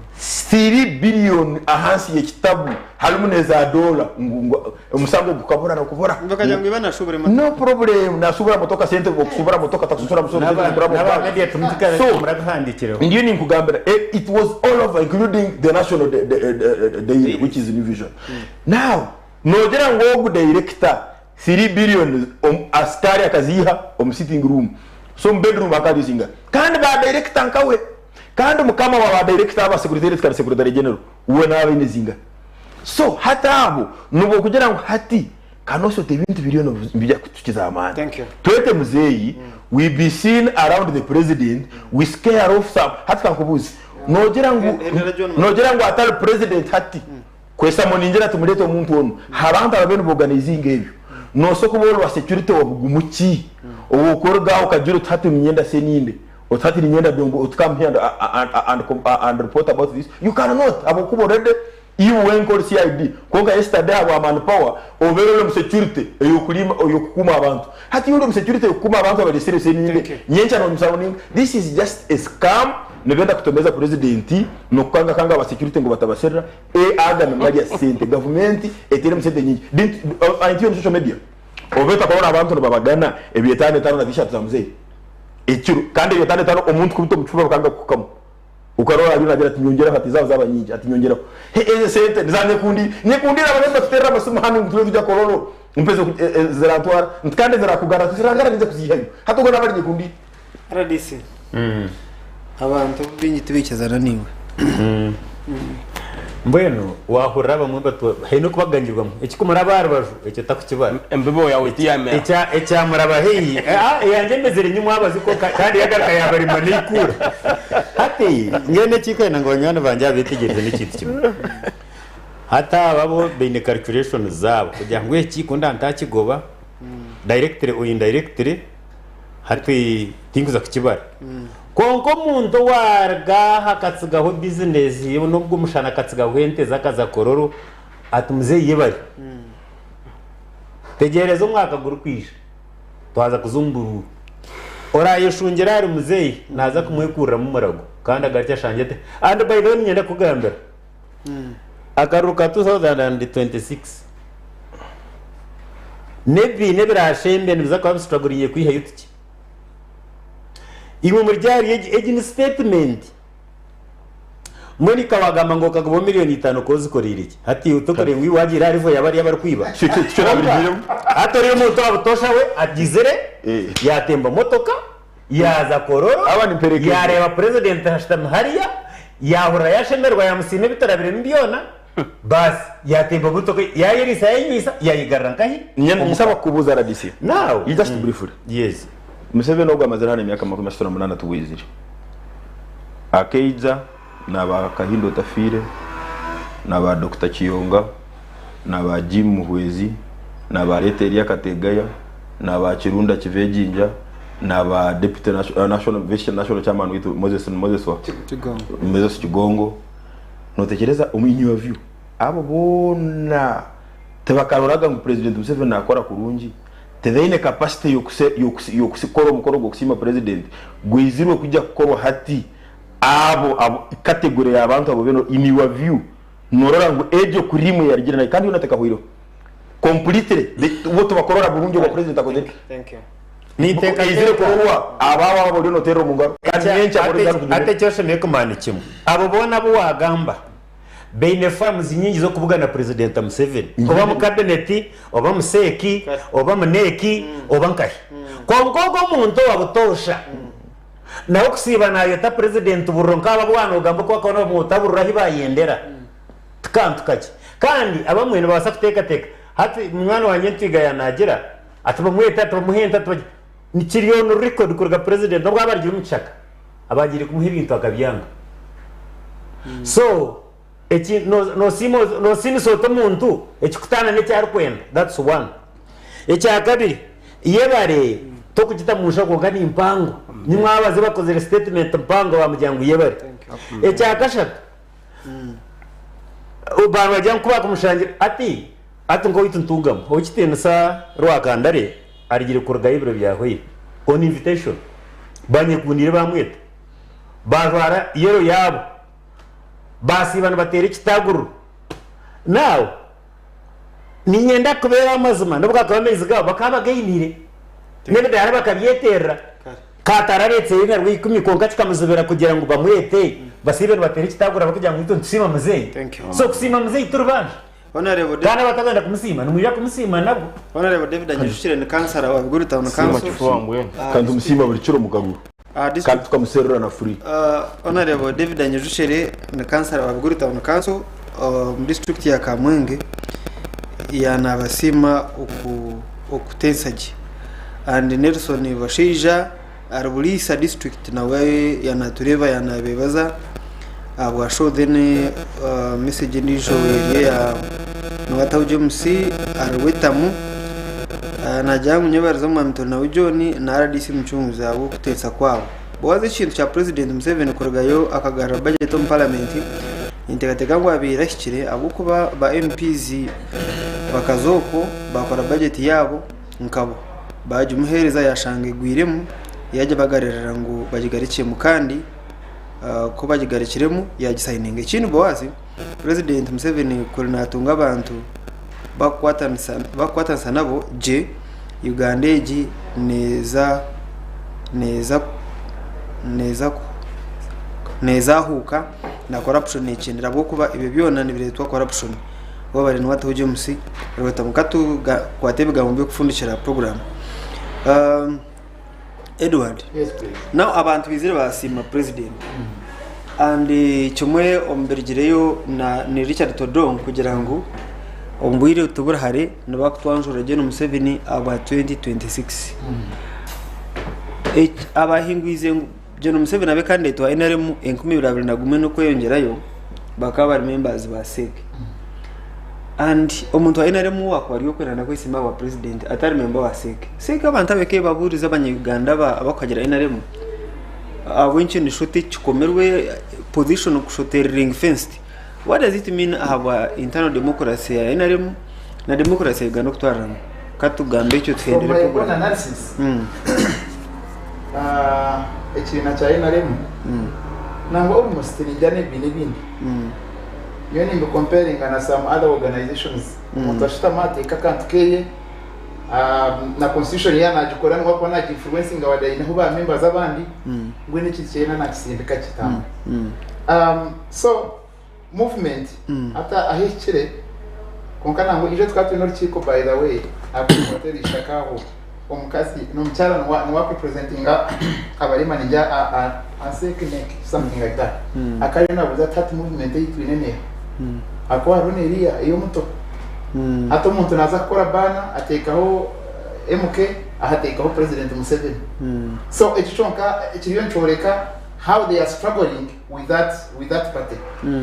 3 billion ahansi yekitabu harimu neza dollar ngu omusango gukabura nokubura. Bakagira ngu iba nashubura emotoka. No problem nashubura motoka sente okusubura motoka takusasura musoro sente zigura mu N'aba bank. media So murabihandikireho. ndiyo ninkugambira it was all over including the national daily which is New Vision. Now nogira ngu ogu director 3 billion asikari akaziiha omu sitting room so omu bedroom akabizinga kandi ba director nkawe kandi mukama wa ba director aba secretariat kandi secretary general we naaba aine zingahi? So hati abo nobwo kugira ngu hati kanosota ebintu biriyo nibija kutukiza amaani. Thank you. Twete muzeeyi we be seen around the president we scare off some hati kankubuuze nogira ngu Hendera John nogira ngu atari president hati kwesa ningira tumurete omuntu onu abantu ababe niboganizinga ebyo noso kuba ori wa security wa bugumu ki owokuruga aho okagira oti hati ninyenda seninde oti hati ninyenda dongo oti come here and report about this you cannot ahabwokuba already iwe wenka ori CID kwonka yesterday ahabwa man power obeire ori omu security eyokurima eyokukuma abantu hati iwe ori omu security eyokukuma abantu abaresire seninde Thank you. nyenkya nomusango ninga this is just a scam nibenda kutomeza president nokukangakanga aba security ngu batabaserera e aga nibarya sente gavumenti eteremu sente nyingi Didn't, aren't you on social media obeta kubona abantu nibabagana ebyetano etano na t-shirt za muzeyi ekiro kandi ebyetano etano omuntu kubita omucupa bakanga kukukamu ukarora ariyo nagira ati nyongeraho ati zabo zaba nyingi ati nyongeraho he eze sente nizanyekundi nyekundira abagenda batuterera amasimu hano ngu tube tujya kororo mpeze zirantwara nti kandi zirakugara zirangara ninze kuzihayo hati ubwo nabari nyekundi RDC abantu bingi tubikizana niwe mbwenu wahurira bamwe batu haine okubaganyirwamu ekikumuraba aha rubaju ekyo takukibara Embibo yawe tiyamera. Ekya ekyamuraba haihi eyangye emezire nyimwe abazi kwonka kandi yagaruka yabarima neikura hati nyowe nekikwenda ngu banywani bangye abetegereze n'ekintu kimwe hati aba bo baine calculation zaabo kugira ngu eki kunda ntakigoba directly or indirectly hati tinkuza kukibara kwonka omuntu owaruga aha akatsigaho bizinesi ye nobwo omushana akatsigaho ente ze akaza kororo ati muzeeyi yebare tegyereza omwaka gurikwija twaza kuza omu buruuru orayeshungira ahari muzeeyi naaza kumwekuriramu omurago kandi agarukye ashangye ati and by the way niinyenda kukugambira akaruru ka 2026 n'ebibiina ebirashembe nibiza kuba bisituraguringe kwihayo tuki imwe muryari egi egi ni statement mbwenu ikawagamba ngu okagobaho miliyoni itaano kozikoreire ki hati iwe tokorire ngu iwe wagiire ahari voya bariya abarikwiba hati oriya omuntu owabutosha we agizire yatemba motoka yaza kororo Aba ni mperekeze. yareeba president ashutami hariya yahurira yashemererwa yamusiima ebitarabiremu byona basi yatemba motoka yayeriisa yayenywisa yayigarura nkahi Nyensaba kukubuuza RDC Now. You just briefly yes Museveni ogwo amazire hano emyaka 38 tugwizire akaija naba Kahinda Otafiire naba Dr Kiyonga naba Jim Muhwezi naba Leta Elia Kategaya naba Kirunda Kivejinja naba Deputy National Vice National Chairman witu Moses Moses wa Kigongo. Moses Kigongo notekereza omu in your view abo boona tibakaroraga ngu President Museveni nakora kurungi tibaine capacity yokusikora omukoro gw'okusiima president gwizirwe kujya kukorwa hati abo abo category y'abantu abo beno in your view norora ngu egyo kurimu yarigire nayo kandi yona tekahwireho completely bo tubakorora burungi obwa president akozire Thank you. izire kurorwa ababo abo bariyo noterera omu ngaro kandi nyenkya bari ate ekyoshemereire kumanya ni kimwe abo boona abu wagamba baine farms nyingi z'okubugana president Museveni oba mu cabinet oba mu sec oba mu NEC oba nkahi kwonka ogwo omuntu owa butoosha nawe okusiiba nayeta president buriro nkaaba abu waaba nogamba oku bakaba nibamwota buriro ahi bayendera tikantu kakye kandi abamwe nibabaasa kuteekateeka hati munywani wangye Ntwiga yanagira ati bamwete ati bamuhe ente ati kiri on record kuruga president n'obu aba ari omu kishaka abagiire kumuha ebintu akabyanga so eki nosiima nosiimisa ota omuntu ekikutaana n'eki arikwenda that's one ekyakabiri yebare tokugita mu nshaho kwonka ni mpango nimwabaze bakozire statement mpango bamugira ngu yebare ekyakashatu bantu bagira ngu kubakumushangira ati ati nk'owaitu Ntugamo ow'ekitiinisa Rwakandare arigire kurugayo ebiro byahweire on invitation banyekundiire bamweta bajwara yero yaabo basiiba nibateera ekitaguriro now niinyenda kubeera amazima n'obu gakuba amaizi gaabo bakaba bagainiire n'ebidaara bakabyeterera Kaatara areetseyo na rwikumi kwonka kikamuzibira kugira ngu bamwete basiibe nibateera ekitaguriro barikugira ngu itwe nitusiima muzeeyi so kusiima muzeeyi ti rubanja kandi abatakwenda kumusiima nimwija kumusiima nabwo. Honorable David Anyijukire ni kansara wa Biguru Town Council. Kandi tumusiima buri kiro omu karuru kandi tukamuserura na free. Honorable David Anyijukire ni kansara wa Biguru Town Council. omu disiturikiti ya Kamwenge yanabasiima okutensa gye. And Nelson Bashaija ari Buliisa disiturikiti nawe yanatureeba yanabeebaza ahabwa show then message endiijo eri eya Niwataho James ari Wetamu nagira ngu nyebarize omwami Turinawe John na rdc Mucunguzi ahabw'okuteesa kwabo. Bwaza ekintu kya Purezidenti Museveni kurugayo akagarura bajeti omu paramenti, ninteekateeka ngu abaire ahikire ahabw'okuba ba MPs bakaza okwo baakora bajeti yaabo nkabo baagimuheereza yaashanga egwiremu yaagibagarurira ngu bagigarukyemu kandi ku bagigarukiremu yaagisayininga. Ekindi Boaz, Purezidenti Museveni kuri naatunga abantu barikukwatanisa nabo gye, Uganda egi neeza neeza neeza neezahuuka na corruption ekyendera ahabw'okuba ebyo byona nibireetwa corruption. Webare niwe atuha James Rwetamu. Ka tukwate ebigambo by'okufundikira puroguraamu. Edward, Yes, please. now abantu baizire basiima president and kimwe omu birugireyo na ni Richard Todong kugira ngu omu bwire tiburi hare nibakutwanjurira Gen Museveni ahabwa 2026. Eki- Abahingwize ngu Gen Museveni abe candidate wa NRM 2021 n'okweyongyerayo bakaba bari members ba CEC. And omuntu wa NRM wakuba ari okwenda kwesimba aha bwa president atari member wa CEC. CEC abantu abeke babuurize abanya Uganda abakuhagira NRM ahabw'enki ni shuti kikomirwe position kushuta eri ring fenced. What does it mean ahabwa internal democracy ya NRM na democracy ya Uganda okutwarira hamwe? Katugambe ekyo From tuhendere my own program. analysis, ekibiina kya NRM nangwa almost ningira n'ebibiina ebindi Nyowe nimbi comparinga na some other organizations omuntu ashutama ateeka akantu keye na constitution yaaba nagikora niwe akuba nagi influencinga wade aineho ba members abandi mbwenu ekintu kyeye naaba nakisindika kitambura so movement hati ahu ehikire kwonka nangwa ijo tukaba twine orukiiko by the way aha hotel Ishaka aho omukazi n'omukyara niwe niwe akurepresentinga abarema ningira ansekineki something like that akaba ariyo nabuuza ati hati movement ei twine neeha ahakuba hariho n'eriya ey'omuto hati omuntu naaza kukora baana ateekaho MK ahateekaho president Museveni so ekyo kyonka kiriyo nikyoreka how they are struggling with that with that party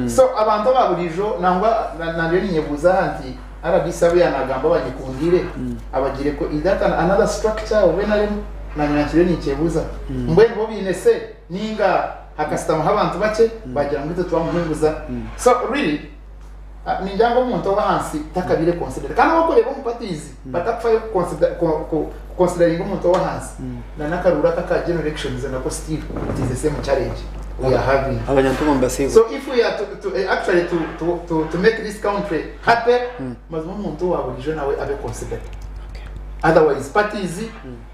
so abantu aba buriijo nangwa na- nandiyo ninyebuuza aha nti Rdc abu yaanagamba abanyekundiire abagiire ku is that another structure oba NRM? Naanye nankiriyo ninkyebuuza. Mbwenu bo baine say ninga hakasitamaho abantu bakye baagira ngu itwe twamuhunguza. So really ningira ngu omuntu ow'ahansi takabaire considered. Kandi wakureeba omu parties batakufayo kuconsideringa omuntu ow'ahansi na n'akaruuru aka aka general elections nako still it is the same challenge we are having. Abanyantungo nibasiibwa. So if we are to, to, actually to, to, to, to make this country happy, mazima omuntu owa burijo nawe abe considered. Otherwise parties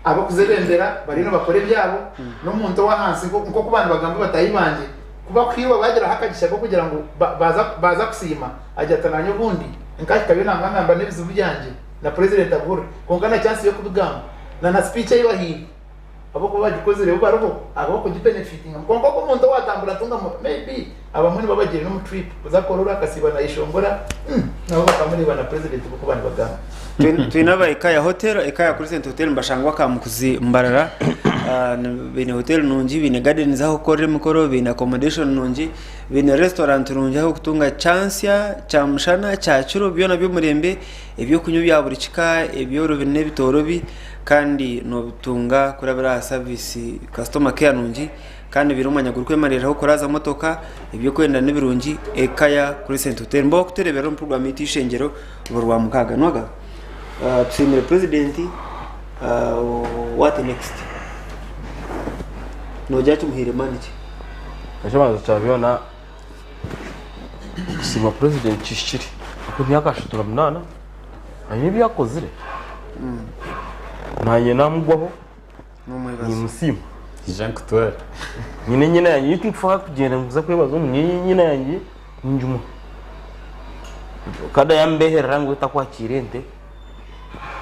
abakuzebembera bariyo nibakora ebyabo n'omuntu ow'ahansi nk'oku bandi bagamba bataahi bangye ku bakuhiirwa baagiraho akagisha k'okugira ngu ba- baza baza kusiima agira ati naanye obundi nkahikayo nangwa ngamba n'ebizibu byangye na president abuhurire kwonka na chance y'okubigamba na na speech ei bahaire Ahabw'okuba bagikozire bo bariho ahabw'okugibenefitingamu. Kwonka ogwo omuntu owaatambura atunga maybe abamwe nibaba bagiire n'omu trip kuza korora akasiiba naayeshongora nabo bakamureeba na president nk'oku banibagamba. Twine aba Ekaya Hotel, Ekaya Crescent Hotel nibashangwa Kamukuzi Mbarara. Baine hotel nungi, baine gardens ah'okukorera emikoro, baine accommodation nungi, baine restaurant nungi ah'okutunga kyansya, kyamushana, kyakiro byona by'omurembe, ebyokunywa bya buri kika, ebyorobi n'ebitoorobi. Kandi nobitunga kurabira aha service customer care nungi kandi biri omwanya gurikwemariraho kuraaza motoka ebyokwenda nibirungi Ekaya Crescent Hotel mbwenu wakutureebera omu program yaitu eishengyero buri rwamukaaga noga tusiimire president what next nogira kimuhaire maani ki? Eky'okubanza kya byona okusiima purezidenti kihikire ahabw'okuba emyaka 38 aine ebi akozire. Naanye naamugwaho niimusiima. Ija nkutware. Nyine enyena yangye ei tinkufa kugyenda nkuza kwebaza omu nyine enyena yangye ningimuha. Kandi yambeherera ngu takwakiira ente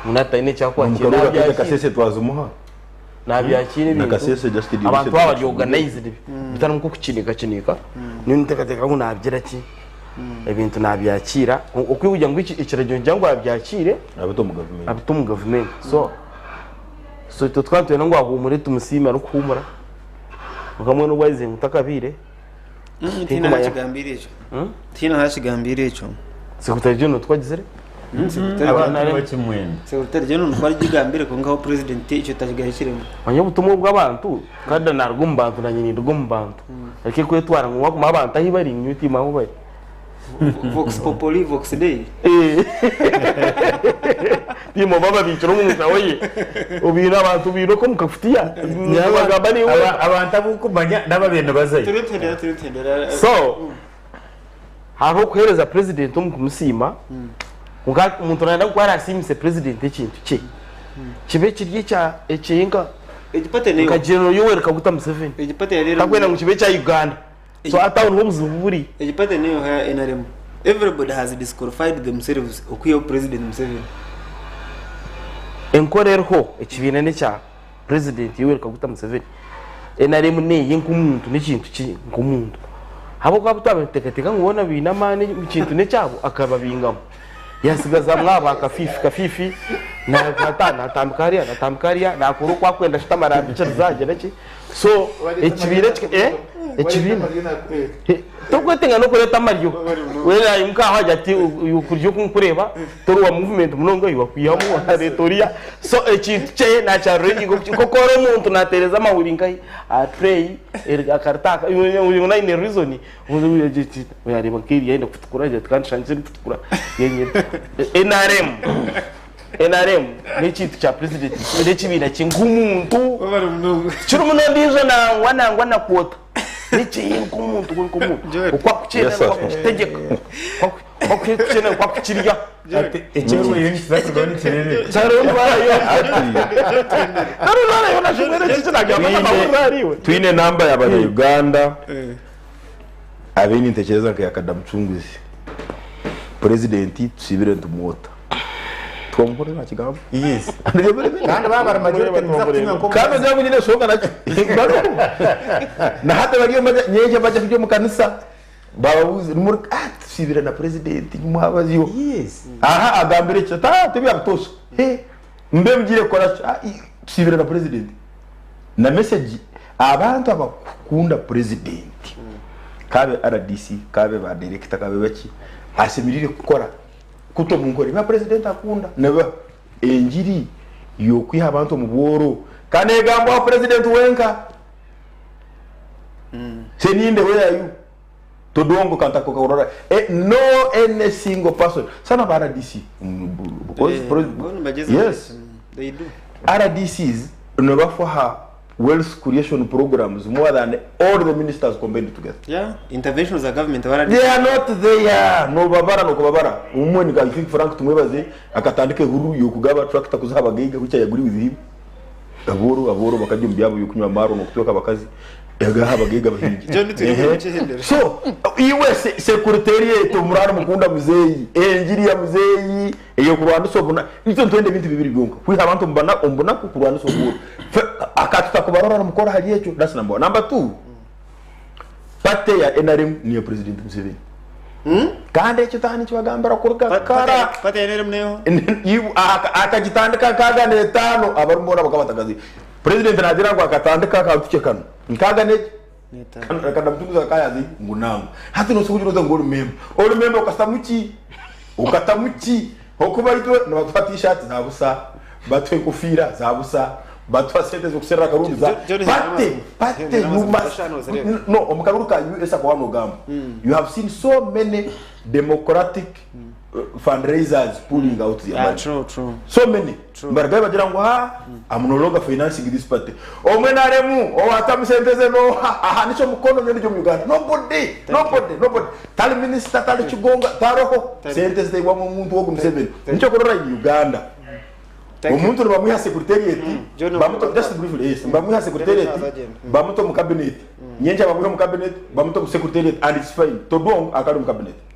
ngu naaba taine eki akwakiire Omukaru naabyakira. Kasese twazimuha. Naabyakira Na ebintu Kasese just did abantu baaba bari introduction. organized bitari nk'okukiniika kiniika nyowe ninteekateeka ngu naabigira ki. Ebintu nabyakiira okwihugira ngu ekiragiro nikigira ngu abyakiire Abite omu gavumenti. Abite omu gavumenti. So so itwe tukaba nitwenda ngu ahuumure tumusiime arikuhuumura kwonka mbwenu obu aizire ngu takabiire Tihaine tinkumanya. ahakigambiire ekyo. Tihaine ahakigambiire ekyo. Secretary General tikwo agizire? Secretary Abantu General bakimwenda. Secretary General nikwo arigigambire kwonka ho president ekyo takigahikiremu. Manya obutumwa obw'abantu kandi naruga omu bantu nanye ninduga omu bantu. Areke kwetwara ngu waaguma abantu ahu bari nyowe tiimwe ahu bari. Vox populi vox dei. Tiimwe oba babiikire omu nshaho ye. Obiine abantu obiine okwo omu kafutiya nibagamba niiwe. Abantu abu okumanya n'ababaire nibazayo. Turiyo nituhendera turiyo nituhendera. So hariho okuheereza president omu kumusiima kwonka omuntu nayenda ngu ku araasiimise president ekintu kye kibe kiri ekya ekye nka Egi party neyo. nka General Yoweri Kaguta Museveni. Egi party yari Takwenda ngu kibe ekya Uganda. So hati aho niho obuzibu buri. Egi party neyo ya NRM. Everybody has disqualified themselves okwihaho president Museveni. Enkora eriho ekibiina n'ekya President Yoweri Kaguta Museveni. NRM neye nk'omuntu n'ekintu kye nk'omuntu. Ahabw'okuba abu twaba nituteekateeka ngu boona baine amaani ekintu n'ekyabo akababingamu. Yasigazamu aba kafifi kafifi nakwata natambika hariya natambika hariya nakora oku akwenda ashutama arambikiriza agira ki. So ekibiina ekibiina Torikwetenga n'okureeta amaryo. We naimuka aho agira ati kurya oku nkureeba tori owa movement munonga iwe akwihamu areeta oriya. So ekintu kye nakyarura engingo nk'oku ori omuntu naateereza amahuri nkahi aha tray akarita aka iwe aine reason yareeba nk'eriya yenda kutukura agira ati kandi nshangye erikutukura yenyine. NRM NRM n'ekintu kya president n'ekibiina kye nk'omuntu tikirimu n'ondiijo nangwa nangwa na kwota. N'ekyeye nk'omuntu we nk'omuntu oku akukyenda Yes, sir. nikwo akukitegyeka oku akukyenda nikwo akukirya. Ati ekyerwaire nikiza kurugaho nikireebeka. Hariho endwara yoona hariho endwara yoona shemera eki kinagamba n'amahurire ahariiwe. Twine enamba ya banya-Uganda abaine entekyereza nka ya Kadamucunguzi. Purezidenti tusiibire nitumwota. Twamuhurira nakigamba. Yes. Kandi baaba bari majority nimuza kutunywa nk'omukazi. Kandi ogira ngu nyine enshonga nakyo. Na hati bariyo nibaija nyenkya baija kurya omu kanisa bababuuze nimuri ah tusiibire na purezidenti nimwabazyo. Yes. Aha agambire eki ati ah tebya butoosha. He mbe mugiire kukora ki? Ah tusiibire na purezidenti. Na message abantu abakukunda purezidenti kaabe RDC kaabe ba director kaabe baki ashemereire kukora kuta omu nkora ebi purezidenti akunda nibiha engiri y'okwiha abantu omu bworo ka negambwaho purezidenti wenka seninde where are you todongo kantakokaurora eh, no any single person sana ba RDC because Boona bagyeza yes They do. RDCs nibafaha wealth creation programs more than all the ministers combined together. Yeah, interventions za government bara They are not there. Nobabara nokubabara. Umwe ni I think Frank Tumwebaze akatandika ehuru yokugaba tractor kuziha abagaiga which I agree with him. Aboro aboro bakajya omu byabo byokunywa amaarwa nokutweka abakazi yagaha abagaiga bahingi. John turi Ehe. kukihendera. So iwe secretariat omurara mukunda muzeyi enjiri ya muzeyi eyokurwanisa obuna itwe nitwenda ebintu bibiri byonka kwiha abantu omubana omubunaku kurwanisa obworo akatutakubarora mukora hari ekyo that's number one. Number two party ya NRM niyo president Museveni kandi ekyo taha nikibagambira kuruga kara Party ya NRM neyo. Akagitandika nkaaga n'etaano abarimu boona bakaba batakazi president nagira ngu akatandika akantu kye kanu nkaaga n'eki Kadamutuguza kayazi ngu nangu hati nosobola kugira ngu ori memba ori memba okatamu ki okatamu ki okuba itwe nibatuha t-shirt za busa batuha enkofiira za busa batuha sente z'okuserra akarungi za party party you must no omu karuru ka US ako waaba nogamba you have seen so many democratic fundraisers pulling out their money. True, true. So many. Nibarugayo bagira ngu ha I'm no longer financing this party. Omwe naremu owatamu sente ze noha ahanikye omukono nyowe ndi omu Uganda. Nobody, nobody, nobody. Tari minister, tari kigonga, taroho. Sente zitaibwamu omuntu ogu Museveni. Nikyo okurora in Uganda. Omuntu nibamwiha secretariat, bamuta just briefly, yes, nibamwiha secretariat, bamuta omu cabinet. Nyenkya bamwiha omu cabinet, bamuta omu secretariat and it's fine. Todwong akari omu cabinet.